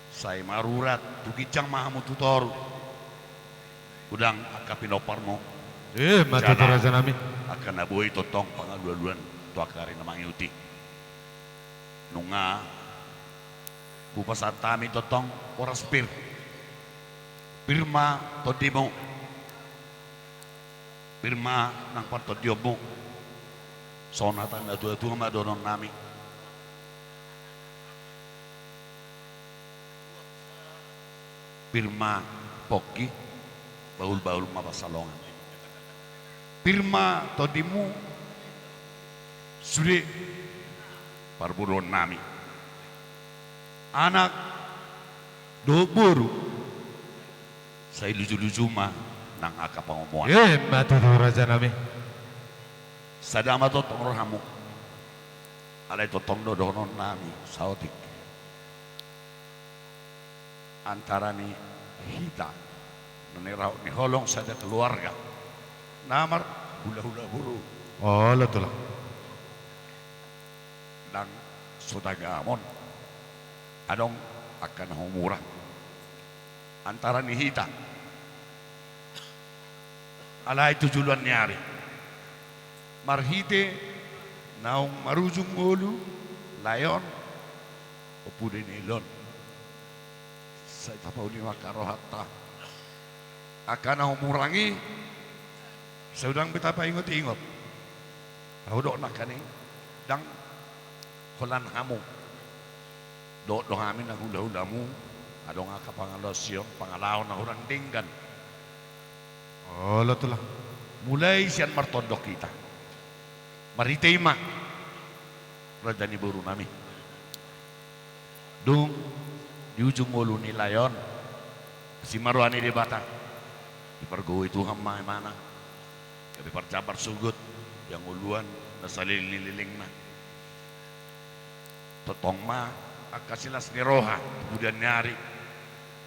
sai marurat tu ginjang ma hamu tu toru. Godang angka pinomparmu. Emma tutu, rajanami. Angka na boi tongtong pangalualuan tu angka ari na mangihut i. Nunga hupasahat hami tongtong boras pir. Pir ma tondimu. Pir ma nang partondionmu. Songon hata ni natuatua ma dohononnami. Pir ma pongki, bahulbahul ma pansalongan. Pir ma tondimu sude parboruonnami. Anak dohot boru, sai lujuluju ma nang angka pangomoan. Emma tutu, rajanami. Sada ma tongtong rohamu. Alai tongtong do dohononnami saotik. Antara ni hita na nirahut ni holong sada keluarga na marhulahula boru. Olo, tulang. Ndang so tagamon adong angka na humurang antara ni hita. Alai tu joloan ni ari, marhite naung marujung ngolu lae on, ompu Daniel on, sai tapauli ma angka rohanta. Angka na humurang i sai unang be tapaingotingot. Ahu dok nangkaning ndang holan hamu. Dohot do hami nang hulahulamu, adong angka pangalaosion, pangalaho na hurang denggan. Olo, tulang. Mulai sian martondok hita. Marhite i ma, raja ni borunami, dung di ujung ngolu ni lae on, asi ma roha ni Debata, dipargogoi Tuhan ma imana, gabe parjambar sogot di hangoluan na salelenglelengna. Tongtong ma angka silas ni roha tu pudian ni ari,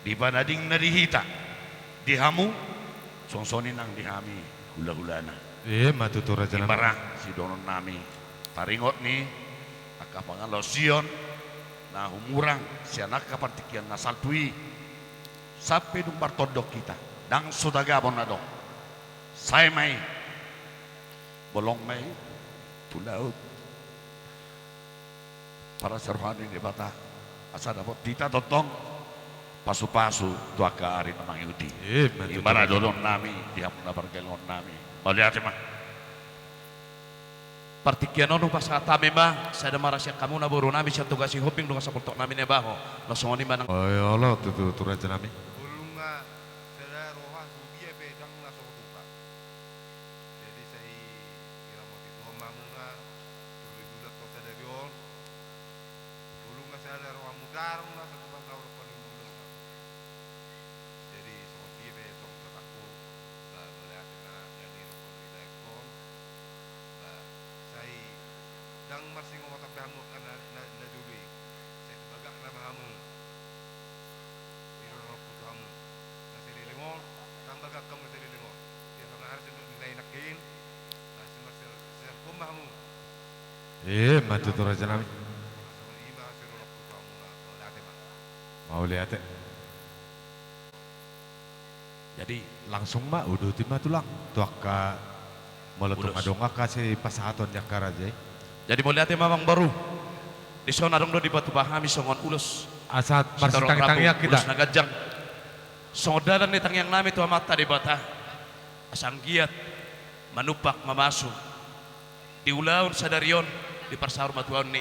di panadingna di hita, di hamu, songon i nang di hami hulahulana. Emma tutu, rajanami. Imbaru sidohononnami taringot ni angka pangalaosion na humurang sian angka partingkian na salpu i, sampe dung martondok hita, ndang so tagamon adong. Sae ma i, bolong ma i tu laut. Parasa roha ni Debata, asa dapot hita tongtong pasupasu tu angka ari na mangihut i. Emma tutu. Imbaru dohononnami di hamu na pargellengon nami. Mauliate ma. Partingkian on hupasahat hami ma sada marasi angka hamuna borunami sian Toga Sihombing dongan sapoltoknami Naibaho. Laos songon i ma nang. Oi, olo tutu, rajanami. Bolong ma sada roha, sude pe ndang na so hutupa. Jadi sai diramoti Tuhan ma hamuna, tu ilulat tu sadari on. Bolong ma sada roha, mudar ma sada tu bangga, olo, paling mudar ma. Jadi songon dia pe songon kataku, ba, mauliate ma, na nirokon ni daengkon, ba, sai ndang marsingomotan be hamu angka na, na, na jolo i, sai bagak nama hamu. Di do rohangku tu hamu na saleleng on, ndang bagak hamu na saleleng on. Di angka na harus nangkin, na simarsiar, siarkon ma hamu. Emma tutu, rajanami. Songon i ma sidohononku tu hamuna, mauliate ma. Mauliate. Jadi, langsung ma, uduti ma tulang. Tu angka, molo tung adong angka sipasahaton ni angka raja i. Jadi, mauliate ma amangboru. Dison adong do dipatupa hami songon ulos. Asa marsitangiang hita. Ulos na ganjang. Songon dalan ni tangiang nami tu Amanta Debata. Asa anggiat manumpak mamasu di ulaon sadari on, di parsaurmatuaon ni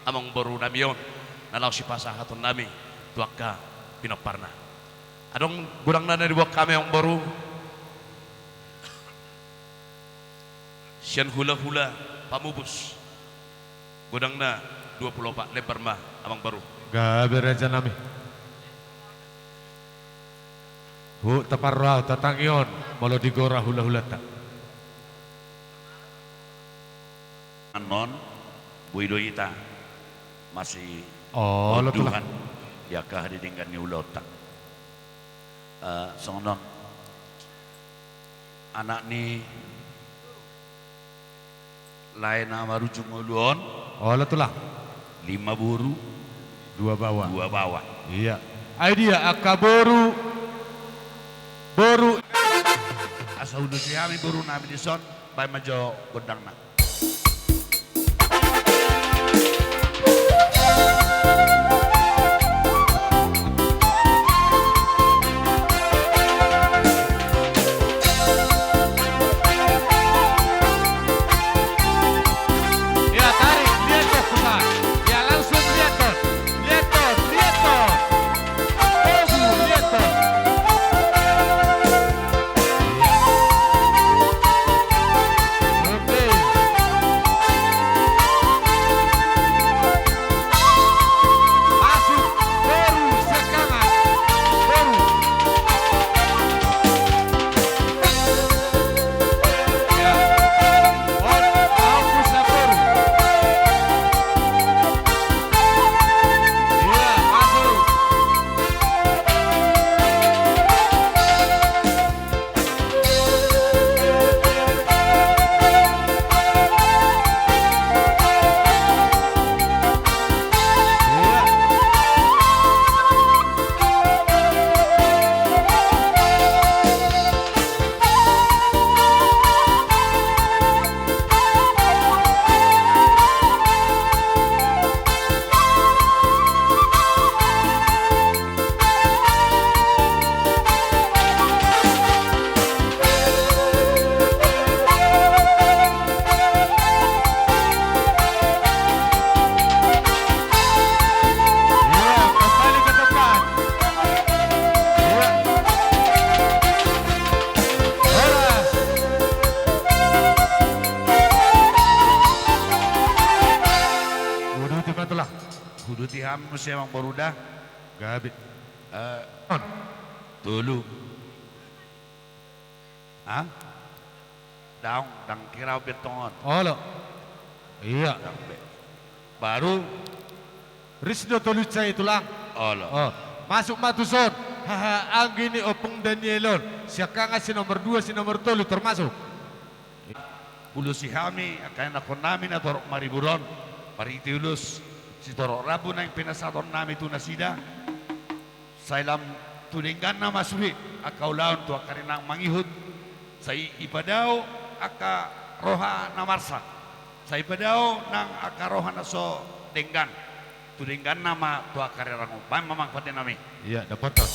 amangboru nami on, na laho sipasahaton nami tu angka pinomparna. Adong godangna na diboan hami amangboru, sian hulahula pamupus. Godangna dua pulu opat lembar ma amangboru. Gabe raja nami. Huhut taparro ahu, tatangihon molo digora hulahulanta. Annon, boi do hita masipunduhan di angka hadedenggan ni ulaonta. Eh, songon on. Anak ni lae na marujung ngolu on. Olo tulang. Lima boru. Dua baoa. Dua baoa. Iya. Ai dia angka boru. Boru. Asa uduti hami boru nami dison, baen ma jo gondangna. Ya, tarik, lihat tuh, buka. Ya, langsung lihat tuh. Lihat tuh, lihat tuh. Togu, lihat tuh. Oke. Masuk, boru, sekangan, boru. Ya. On, on, bisa, boru. Ya, masuk. Uduti ma tulang. Uduti hami muse amangboru da. Gabe. Eh, on. Tolu. Ha? Daong, ndang kira on be tongon. Olo. Iya. Ndang be. Baru. Ris do tolu icai tulang. Olo. Oh. Masuk ma tuson. Haha, anggi ni Ompung Daniel on. Siangkangan si nomor dua, si nomor tolu termasuk. Ulosi hami angka ianakhon nami na torop maribur on. Marhite ulos sitorop rambu naeng pinasahaton nami tu nasida. Sai lam tu dengganna ma sude angka ulaon tu angka ari naeng mangihut. Sai ipadao angka roha na marsak. Sai ipadao nang angka roha na so denggan. Tu dengganna ma tu angka ari rangon. Baen ma amang pande nami. Iya, dapothon.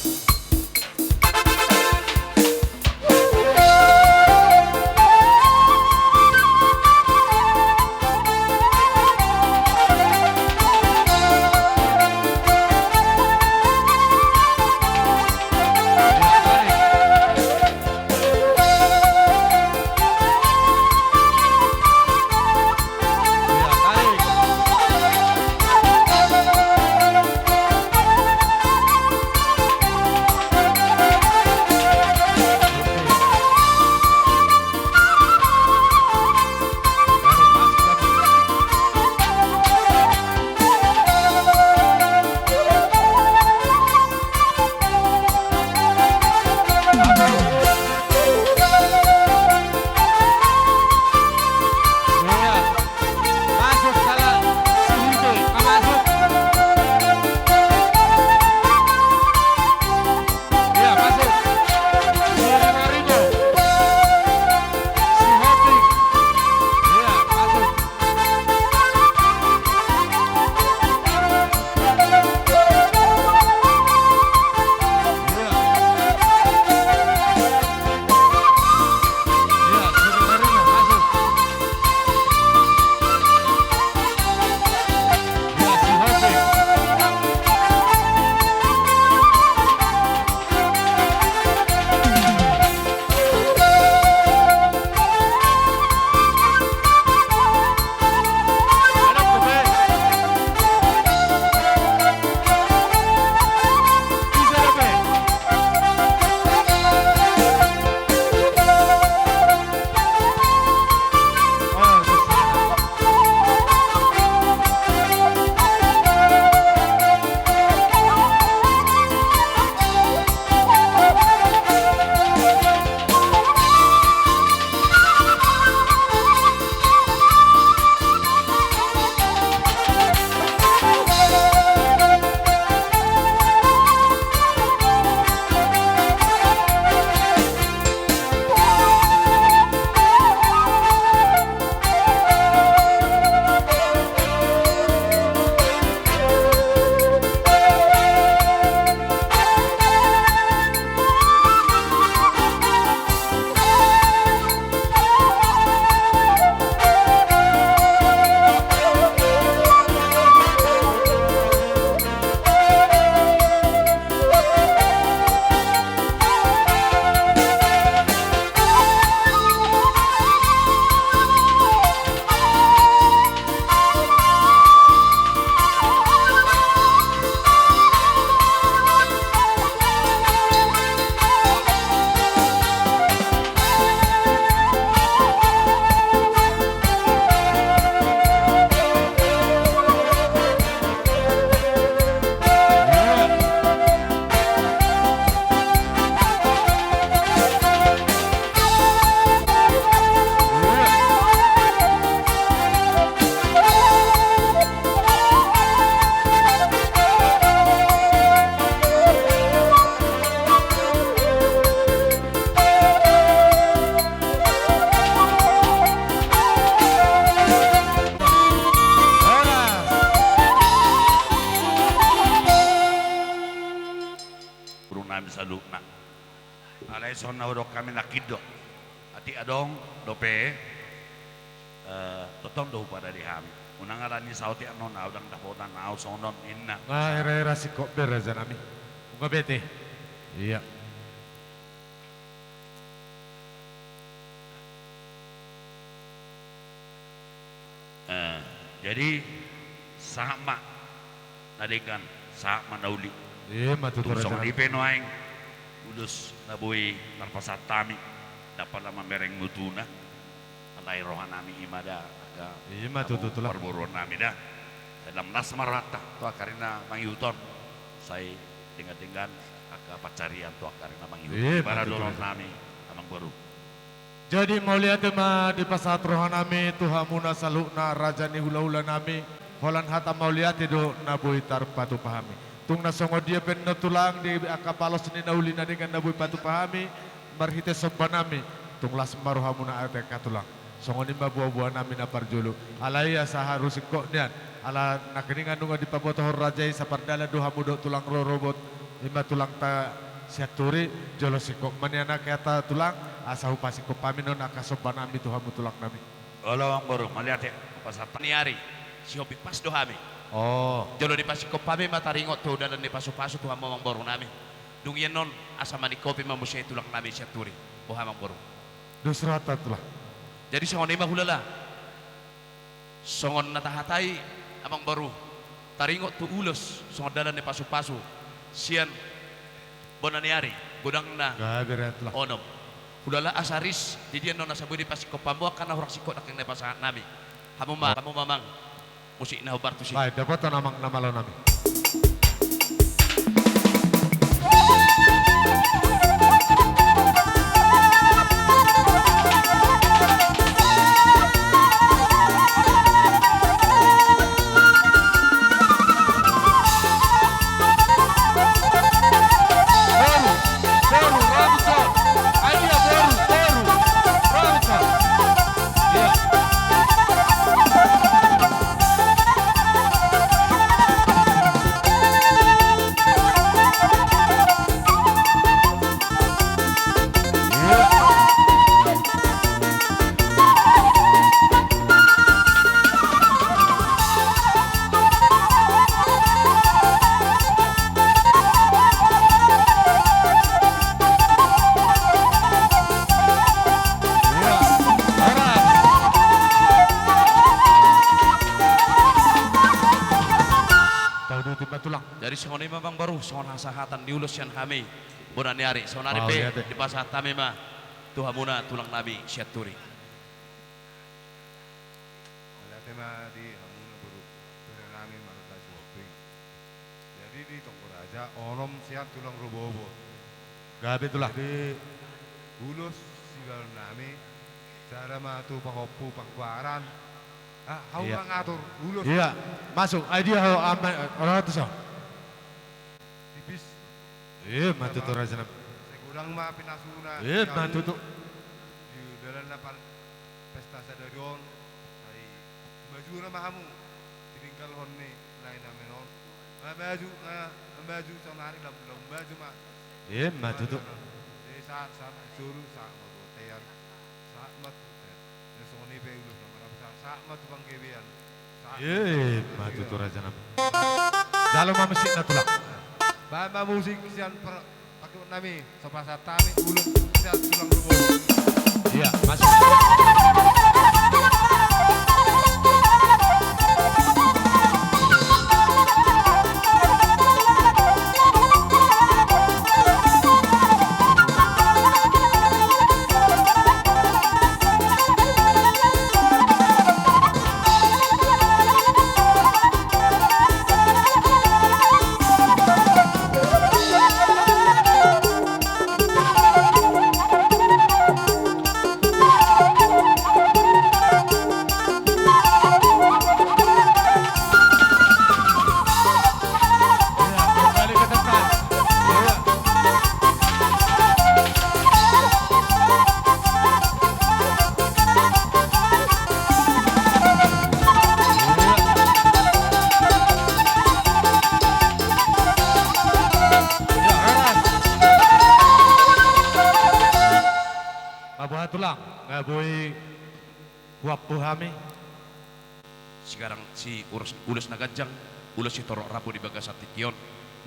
Songon na hudok hami nangkin do. Atik adong dope, eh, tongtong do hupadadi hami. Unang ala ni saotik annon ahu ndang dapotan ahu songon on ninna. Nga era-era singkop be raja nami. Nunga bete. Ia. Eh, jadi sahat ma na denggan, sahat ma na uli. Ima tutu raja. Tung songon i pe nuaeng ulos na boi tarpasahat hami, ndang pola mamereng mutuna. Alai roha nami ima da, angka, ima tutu, tulang, parboruon nami da. Sai lam las ma rohanta tu angka ari na mangihut on. Sai denggan-denggan angka pansarian tu angka ari na mangihut. Ima tutu raja. Ibana dohonon nami, amangboru. Jadi mauliate ma dipasahat roha nami tu hamuna saluhutna raja ni hula-hula nami, holan hata mauliate do na boi tarpatupa hami. Tung na songon dia pe annon tulang di angka palos ni na uli na denggan na boi patupa hami, marhite somba nami, tung las ma rohamuna ate angka tulang. Songon i ma boa-boa nami na parjolo. Alai asa haru singkop nian. Ala nangkiningan nunga dipabotohon raja i sapardalan do hamu dohot tulang rorobot. Ima tulangta Sianturi, jolo singkop ma nian angka hata tulang, asa hupasingkop hami non angka somba nami tu hamu tulang nami. Olo amangboru, mauliate, pasahat. Ni ari, sihombing pas do hami. Oh. Jolo dipasingkop hami ma taringot tu dalan ni pasu-pasu tu hamu amangboru nami. Dung i annon, asa maningkopi ma muse tulang nami Sianturi. Boha amangboru? Dos rohanta tulang. Jadi songon i ma hulala. Songon na tahatai amangboru, taringot tu ulos songon dalan ni pasu-pasu sian bona ni ari, godangna. Gabe ra tulang. Onom. Hulala asa ris, di dia annon asa boi dipasingkop hamu angka na hurang singkop nangkin na pasahat nami. Hamu ma, oh, hamu ma amang. Musik na hombar tusi. Baik, dapotan amang na malo nami. Boru, boru, robi jo. Ai dia boru, boru. Robi jo. Iya. Jadi songon i ma amangboru, songon hasahatan ni ulos sian hami. Bona ni ari, saonari pe dipasahat hami ma tu hamuna tulang nami Sianturi. Mauliate ma di hamuna boru, bere nami Marta Sihombing. Jadi di Tonggo Raja onom sian tulang rorobot. Gabe tulang. Jadi ulos sibahen nami, sada ma tu pahompu panggoaran. Ah, hau mangatur ulos. Iya, masuk. Ai dia ho, ama, orang tu so. Tipis. Ima tutu raja nami. Sai godang ma pinasuna. Ima tutu. Di dalan na par pesta sadari on, sai maju nama hamu. Tininggalhon ni lae nami on. Ma maju, ma maju saonari lam, lam maju ma. Ima tutu. Sahat, sahat ma tu solu, sahat ma tu bontean. Sahat ma tu, eh, na songon i pe ulos na marapsal, sahat ma tu panggabean. Ima tutu raja nami. Jalo ma musik na tulang. Baen ma musik sian per-, pakion nami, so pasahat hami ulos sian tulang rorobot. Iya, masuk. Nga boi huampu hami. Sigarangan si ulos, ulos na ganjang, ulos sitorop rambu di bagasan tingki on,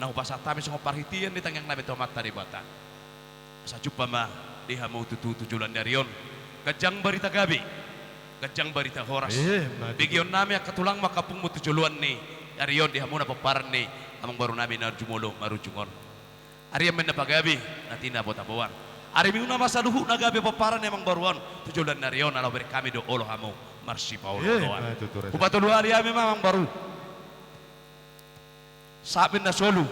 na hupasahat hami songon parhitean ni tangiang nami tu Amanta Debata. Asa jumpa ma di hamu tutu tu joloan ni ari on. Ganjang barita gabe, ganjang barita horas. Ima tutu. Begeon nami angka tulang mangkampungmu tu joloan ni ari on di hamuna pomparan ni amangboru nami na jumolo marujung on. Ari on ma na pagabe, na tina botaboan. Arimuna ma saluhutna gabe pomparan ni amangboru on tu joloan ni ari on, ala hubereng hami do olo hamu marsipaolooloan. Ima tutu, raja. Hupatolu hali hami ma, amangboru. Sahat ma na solu,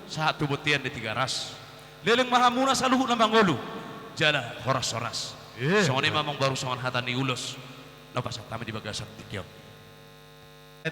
sahat tu bontean ni Tigaras. Leleng ma hamuna saluhutna mangolu jala horashoras. Ima. Songon i ma, amangboru, songon hata ni ulos na hupasahat hami di bagasan tingki on.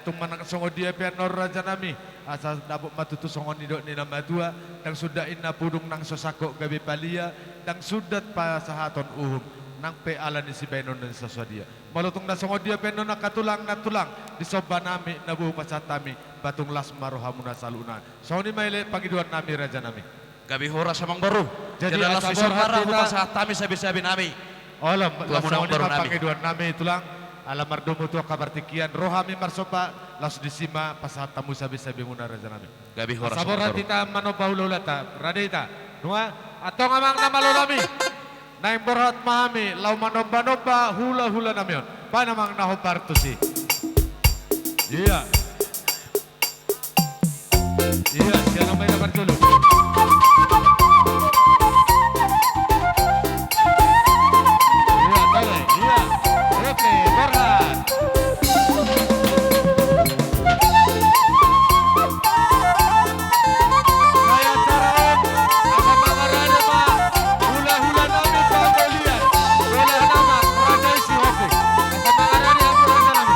Tung manang songon dia pe annon, raja nami, asa dapot ma tutu songon nidok ni na matua: Ndang sundat inna pudung nang so sangkot gabe palia, ndang sundat pasahaton uhum nang pe ala ni sibahenon na so sadia. Molo tung na songon dia pe annon, angka tulang, nantulang, disomba nami na boi hupasahat hami, patung las ma rohamuna saluhutna. Songon i ma, i le pangidoan nami, raja nami. Gabe horas, amangboru. Jadi, jala las asa ni somba borhat ra hita hupasahat hami sabesabe nami. Olo, tu hamuna, songon i ma, amangboru nami, pangidoan nami, tulang. Ala mardomu tu angka partingkian, ro hami marsomba, laos disi ma pasahat hamu sabesabemuna, raja nami. Gabe horas, amangboru. Asa borhat hita manomba hulahulanta, rade hita. Nunga, antong, amang na malo nami, naeng borhat ma hami laho manombanomba hulahula nami on. Baen, amang, na hombar tusi. Ia. Ia, sian na main na parjolo. Ia, tole, ia. Oke, borhat. Sai acara on, asa mangarade ma hulahula nami pangolian, bola nama Raja Isi Hoki. Asa mangarade hamu, raja nami.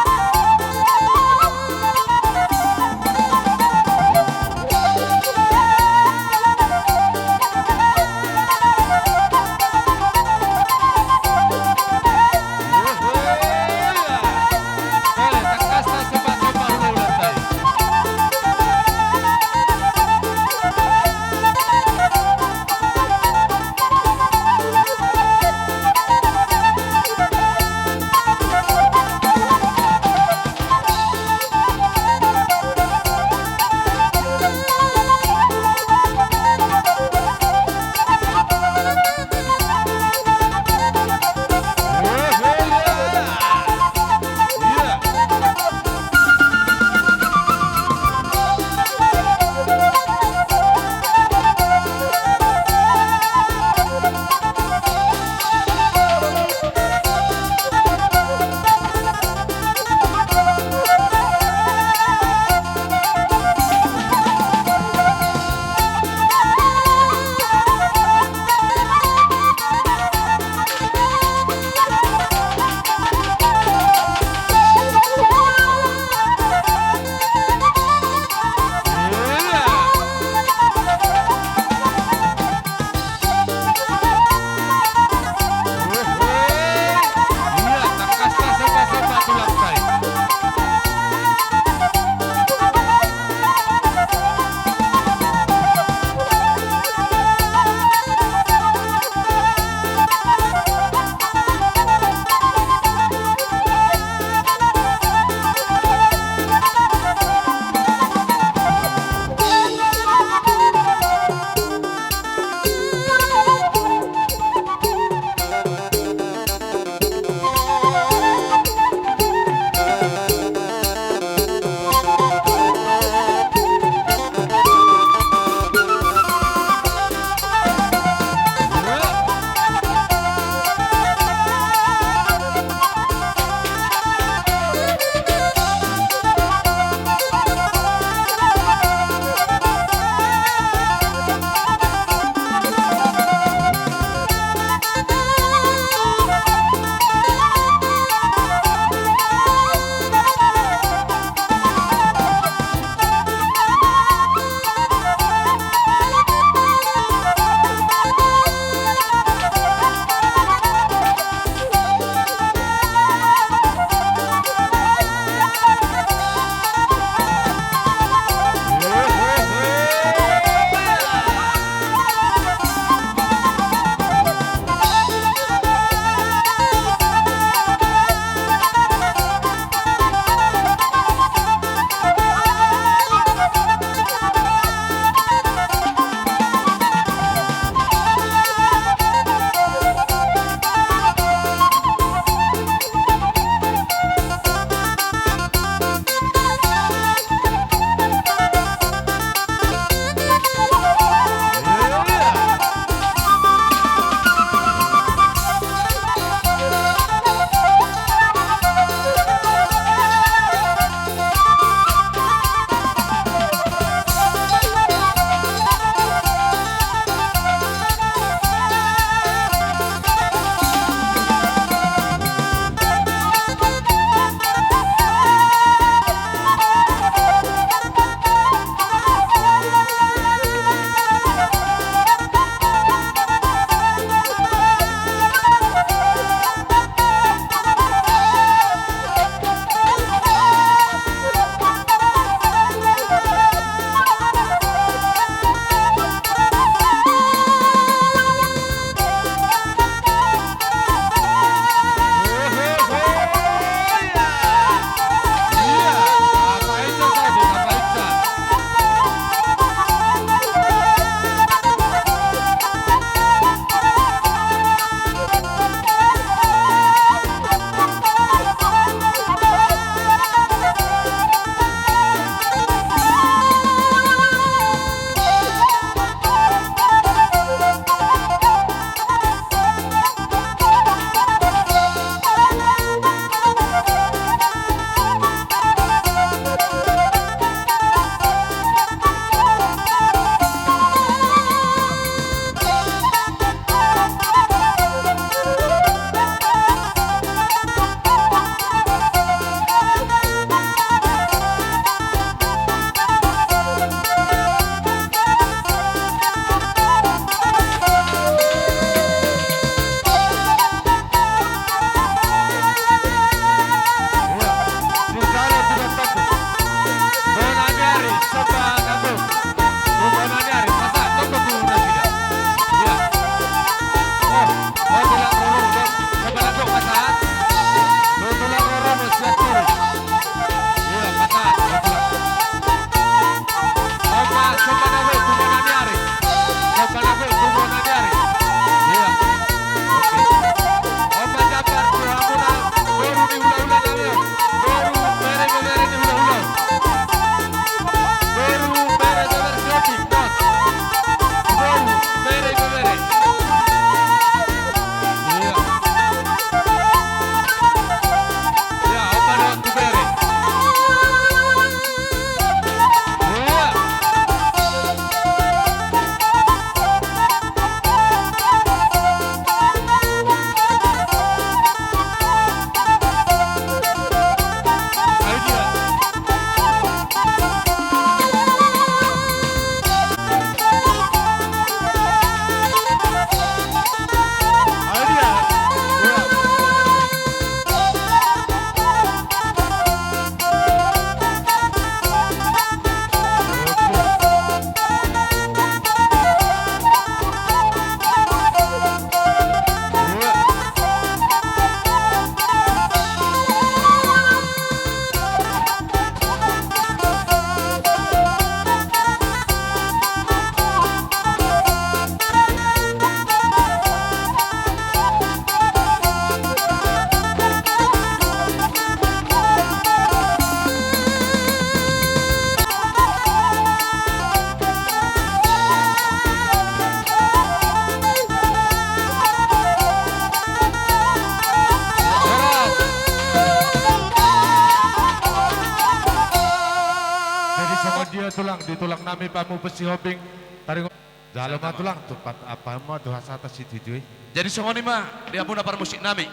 Tulang, di tulang nami Pamupu Sihombing, taringot. Jalo ma tulang, tumpak apa ma tu hasahatan sitio i. Jadi songon i ma di hamuna parmusik nami.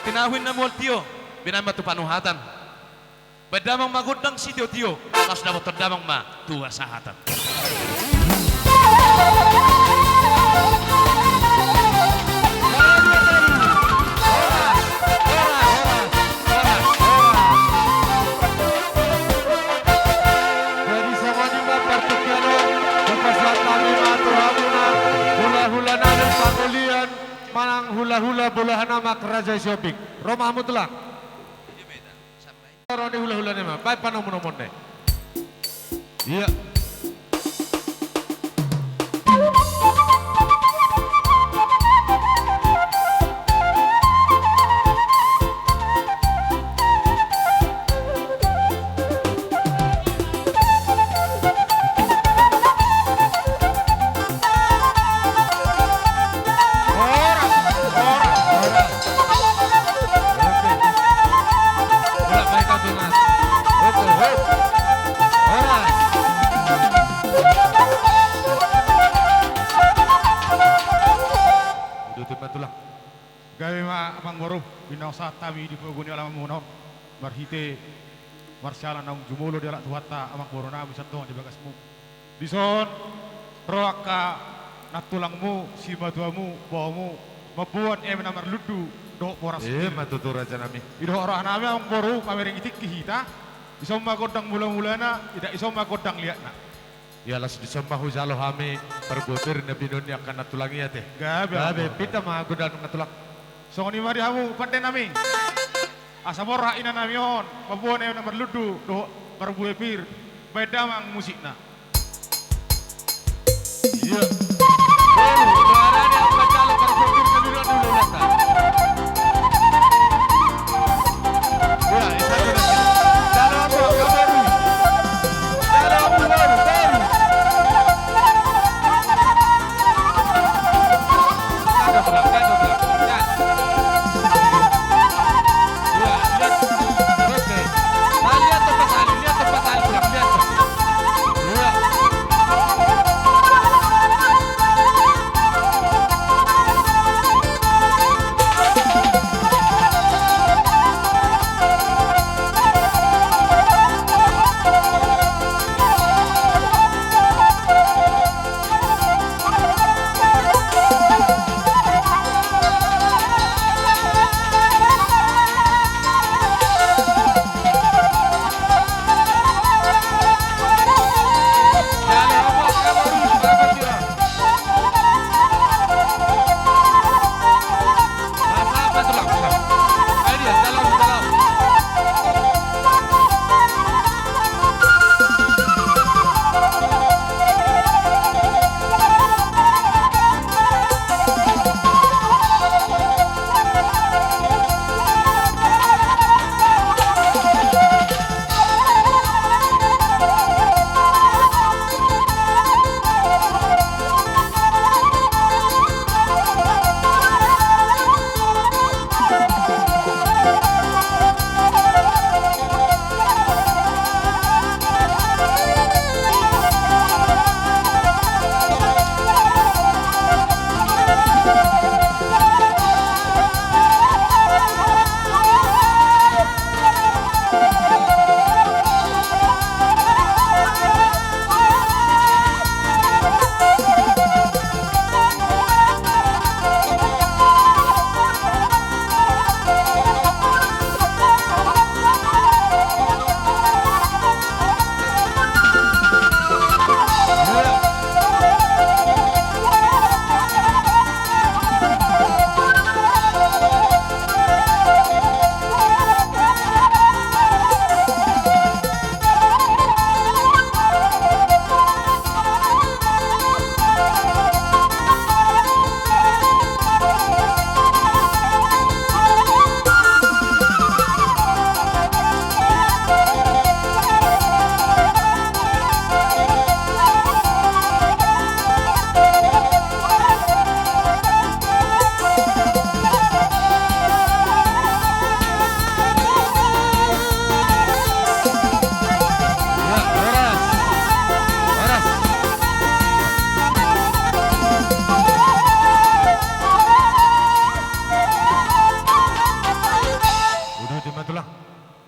Tinahu inna mual tio, binahen ma tu panuhatan. Baen damang ma gondang sitiotio, laos dapothon damang ma tu hasahatan. Jadi songon i ma partingkian on, hupasahat hami ma tu hamuna hulahula nami pangolian manang hulahula bolahan amak Raja Sihombing. Ro ma hamu tulang. Ro ni hulahula nami, baen panomunomuna. Ia. Horas, horas, horas. Oke. Horas, baik, Mas. Oke, hop. Horas. Uduti ma tulang. Gabe ma amangboru, inna hupasahat hami di pogu ni alamanmuna on. Marhite marsiala naung jumolo dialap Tuhanta amangboru nami sandongan di bagasmu. Dison ro angka nantulangmu, simatuamu, baomu, mamboan eme na marlundu dohot boras. Ima tutu raja nami. Didok roha nami amangboru, pamereng i tingki hita. Dison ma gondang mulamulana, idak dison ma gondang liatna. Ia laos dison ma hujalo hami parbue pir na binoan ni angka nantulang i ate. Gabe. Gabe, pinda ma gondang nantulang. Songon i ma di hamu pande nami. Asa borhat ina nami on, mamboan eme na marlundu dohot parbue pir, baen damang musikna. Ia. Boru, suarana manjalo parbue pir na binoan ni hulahulanta. Ia, i sada na. Jalo hamu angka boru. Jalo hamu boru, boru. Lihat, lihat. Oke. Nah, lihat tempat tali, lihat tempat tali, lihat. Lihat.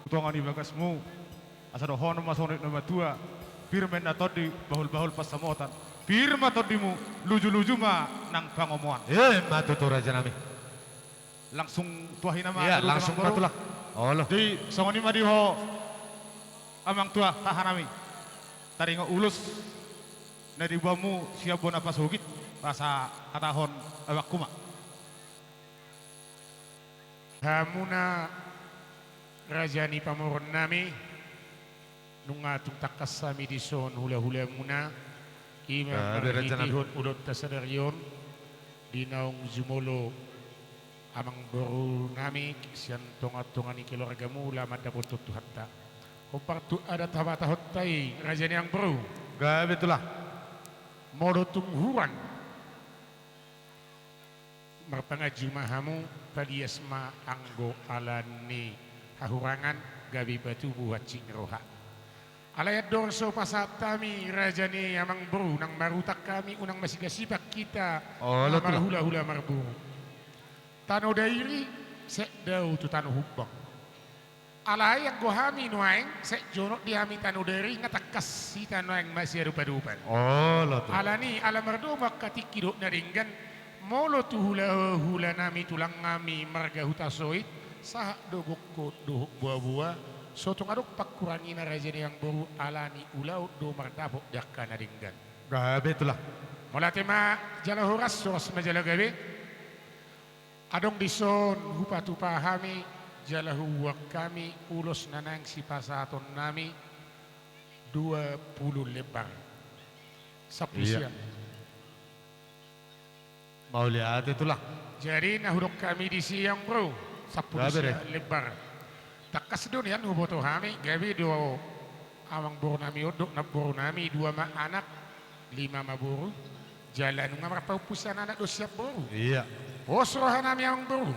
Tonga ni bagasmu, asa dohonon ma songon na matua, pir ma inna tondi, bahul-bahul pansamotan, pir ma tondimu, luju-luju ma nang pangomoan. Ima tutu, raja nami. Langsung tuahi nama. Iya, langsung ma tulang. Olo. Jadi songon i ma di ho, amang tua, haha nami. Taringot ulos na diboanmu sian bona pasogit, asa hatahon abangku ma. Hamuna raja ni pamoruon nami, nunga tung tangkas hami dison hula-hulamuna, ima marhitehon ulaonta sadari on, di naung jumolo amangboru nami sian tonga-tonga ni keluargamu laho mandapothon Tuhanta. Hombar tu adat habatahonta i, raja ni amangboru. Gabe tulang. Molo tung hurang, marpanganju ma hamu, palias ma anggo ala ni hahurangan, gabe patubu hansit ni roha. Alai andorang so pasahat hami raja ni amangboru, nang marhutang hami, unang masilang-silang hita, olo, na tulang, marhula-hula marboru. Tano Dairi, sai dao tu tano Humbang. Alai anggo hami nuaeng, sai jonok di hami tano Dairi, nga tangkas hita nuaeng masiadopadopan. Olo, tulang. Ala ni, ala mardomu angka tingki dohot na denggan, molo tu hula-hula nami, tulang nami marga Hutasoit, sahat do gokhon dohot boa-boa, so tung adong pangkurangina raja ni amangboru, ala ni ulaon do mardapot di angka na denggan. Gabe tulang. Mauliate ma jala horas, horas ma jala gabe. Adong dison hupatupa hami, jala huboan hami ulos na naeng sipasahaton nami, dua pulu lembar. Sampulu sia. Mauliate tulang. Jadi na hudok hami disi, amangboru, sampulu sia lembar. Tangkas do nian huboto hami, gabe do amangboru nami on dohot namboru nami, dua ma anak, lima ma boru, jala nunga marpahompu sian anak dohot sian boru. Iya. Pos roha nami, amangboru,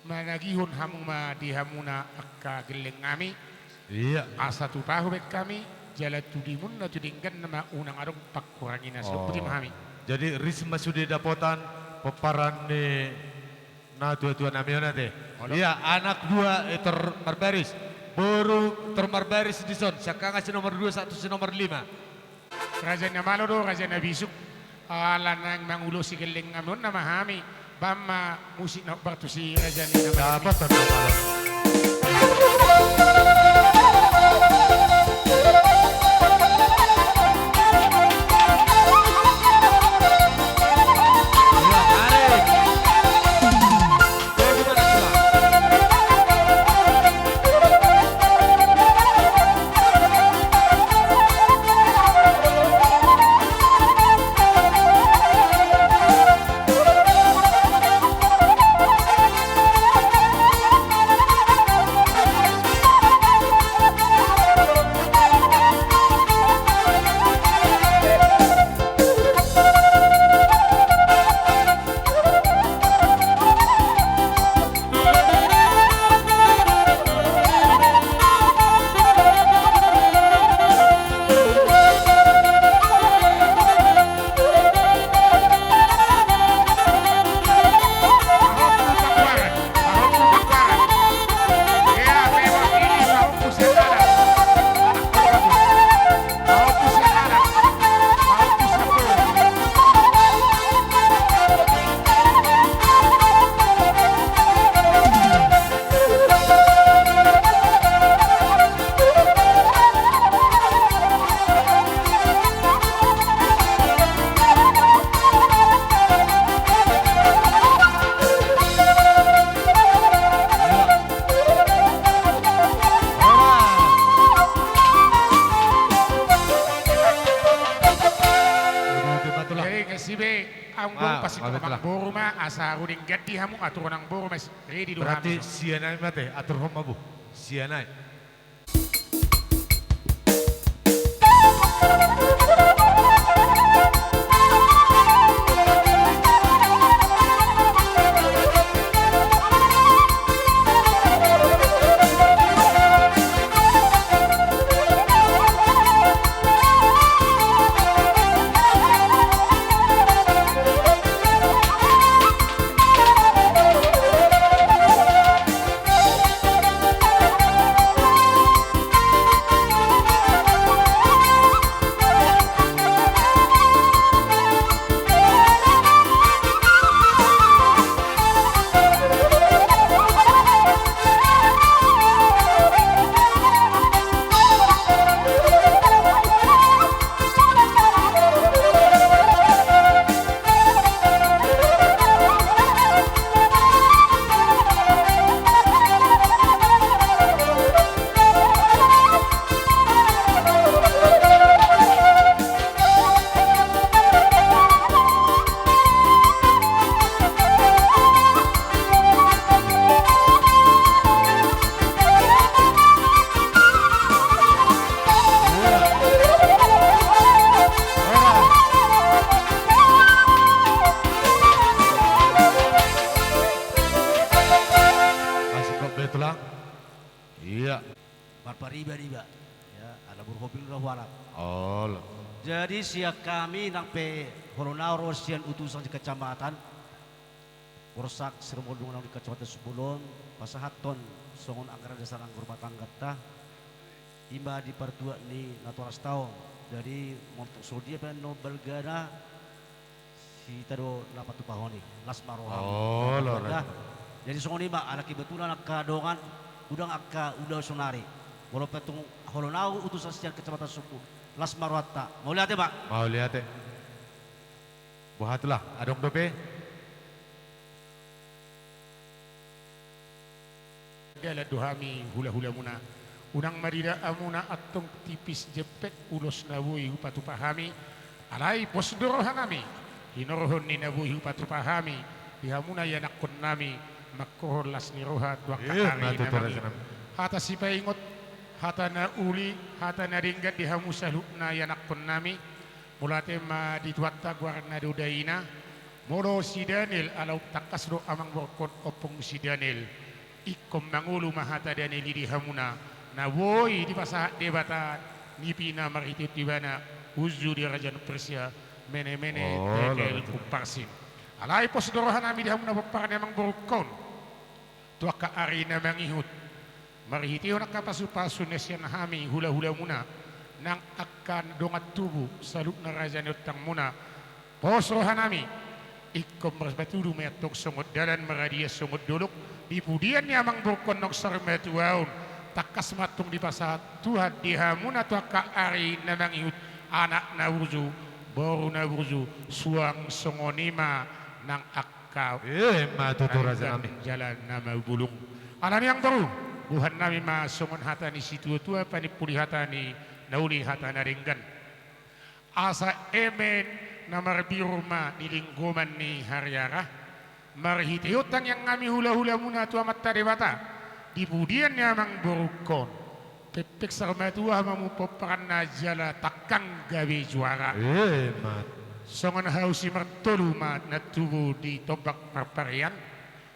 managihon hamu ma di hamuna angka gelleng nami. Iya. Asa tupa hubaen hami, jala tudimuna, tudengganna ma, unang adong pangkurangina. Sai boti ma hami. Jadi ris ma sude dapotan pomparan ni natua-tua nami on ate. Olo. Iya, anak dua, eh, tor marbaris. Boru tor marbaris dison, siangkangan si nomor dua sahat tu si nomor lima. Raja na malo do, raja na bisuk. Ala naeng mangulosi gelleng nami on nama hami. Baen ma musik na hombar tu si raja ni na malo. Dapotan na malo. Jadi, nasibe, amangboru, pasingkop amangboru ma, asa rudeng gandhi hamu, atur amangboru ma, ready do hami. Berarti sian nai ma ate, aturhon ma, bo. Sian nai. Ia. Marpariban iba. Ia, ala burhoping do hualap. Olo. Jadi sian hami nang pe holong na ro sian utusan di kecamatan, Borsak Sirumondung naung di kecamatan Sumulon, pasahathon songon anggaran dasar anggaran rumah tanggata, ima di partuat ni natorasta on. Jadi molo tung songon dia pe annon balgana, hita do na patupahon i, las ma roham. Olo, las ma roham. Jadi songon i ma, ala kebetulan angka dongan, godang angka ulaon saonari. Molo pe tung holong na ro utusan sian kecamatan Sumulon, las ma rohanta. Mauliate ma. Mauliate. Boha tulang, adong dope? Dalan do hami hulahulamuna. Unang marida hamuna antong tipis jempek ulos na boi hupatupa hami. Alai pos do rohanami hinorhon ni na boi hupatupa hami di hamuna ianakkonnami, mangkorhon las ni roha tu angka ari na mangihut. Hata sipaingot, hata na uli, hata na denggan di hamu saluhutna ianakkonnami. Mauliate ma di Tuhanta, goarna do daina. Molo si Daniel, ala umtangkas do amangborungkon ompung si Daniel. Ingkon mangolu ma hata Daniel i di hamuna, na boi dipasahat Debata nipina marhitehon ibana uju di harajaon Persia, menemene tekel umparsin. Alai pos do rohanami di hamuna pomparan ni amangborungkon tu angka ari na mangihut. Marhitehon angka pasupasu na sian hami hulahulamuna nang angka dongan tubu saluhutna raja ni ontangmuna, pos rohanami, ingkon marpatudu ma i antong songon dalan, marhadian songon dolok di pudian ni amangborungkon naung saur matua on. Tangkas ma antong dipasahat Tuhan di hamuna tu angka ari na mangihut anak na burju, boru na burju, suang songon i ma nang angka Ima tutu, rajanami. Jala na mabulung. Alani i, amangboru, bohannami ma songon hata ni situatua, panimpuli hata ni na uli, hata na denggan. Asa eme na marbirur ma di linggoman ni hariara, marhitehon tangiangnami hulahulamuna tu Amanta Debata, di pudian ni amangborungkon, pekpek saur matua hamu pomparanna jala tangkang gabe juara. Ima. Songon hau simartolu ma na tubu di tombak parparean.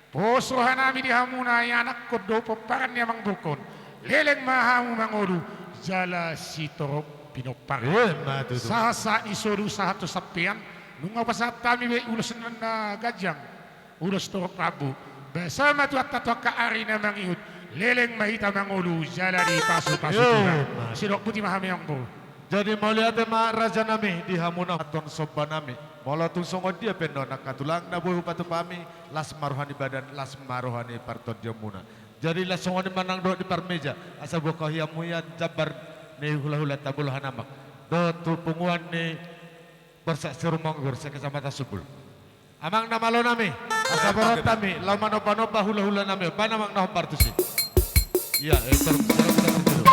Pos rohanami di hamuna ianakkon dohot pomparan ni amangborungkon. Leleng ma hamu mangolu jala sitorop pinompar. Ima tutu. Sahat-sahat ni solu sahat tu sampean. Nunga hupasahat hami be ulos na ganjang, ulos torop rambu. Basa ma Tuhanta tu angka ari na mangihut, leleng ma hita mangolu jala dipasupasu Tuhan. Ima. Sidok boti ma hami, amangboru. Jadi mauliate ma, rajanami, di hamuna, pasahathon sombanami. Molo tung songon dia pe annon, angka tulang, na boi hupatupa hami, las ma roha ni badan, las ma roha ni partondionmuna. Jadi laos songon i ma nang dohot di parmeja, asa boan hamu ia jambar ni hulahulanta, molo hanamak, dohot tu punguan ni Borsak Sirumonggur se-Kecamatan Sumbul. Amang na malonami, asa borhat hami laho manombanomba hulahulanami on, bahen amang na hombar tusi. Ia, eh, tor-, tor-, tor-, tor-,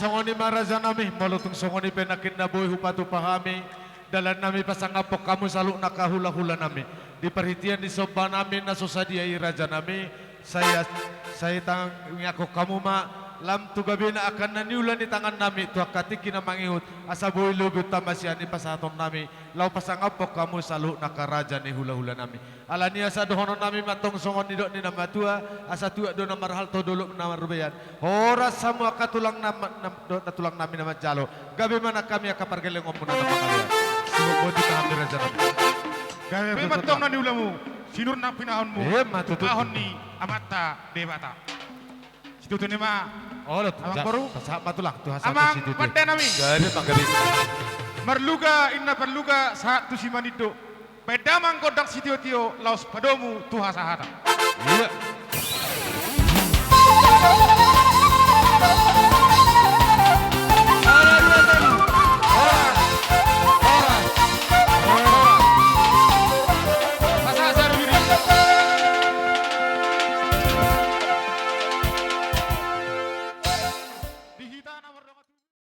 Songon i ma raja nami, molo tung songon i pe nangkin na boi hupatupa hami, dalan nami pasangaphon hamu saluhutna angka hulahula nami. Di parhitean ni somba nami na so sadia i raja nami, sai, sai tangiangkon hamu ma, lam tu gabena angka na niula ni tangan nami tu angka tingki na mangihut, asa boi lobi unta ma sian i pasahaton nami, laho pasangaphon hamu saluhutna angka raja ni hulahula nami. Alani asa dohonon nami ma tong songon nidok ni na matua, asa tuak do na marhalto, dolok na marbubean. Horas hamu angka tulang na ma-, na, dohot na tulang nami na manjalo. Gabe ma nang hami angka pargellengonmuna na mangalean. Sibuk boti ma hami raja nami. Gabe ma tong na niulamu, sinur nang pinahonmu. Ima tutu. Pahon ni Amanta Debata. Situtu ni ma. Olo, amangboru. Pasahat ma tulang tu hasahaton situtu. Amang pande nami. Gabe ma gabe. Marluga inna parluga sahat tu Simanindo. Baen damang gondang sitiotio laos padomu tu hasahatan. Ia.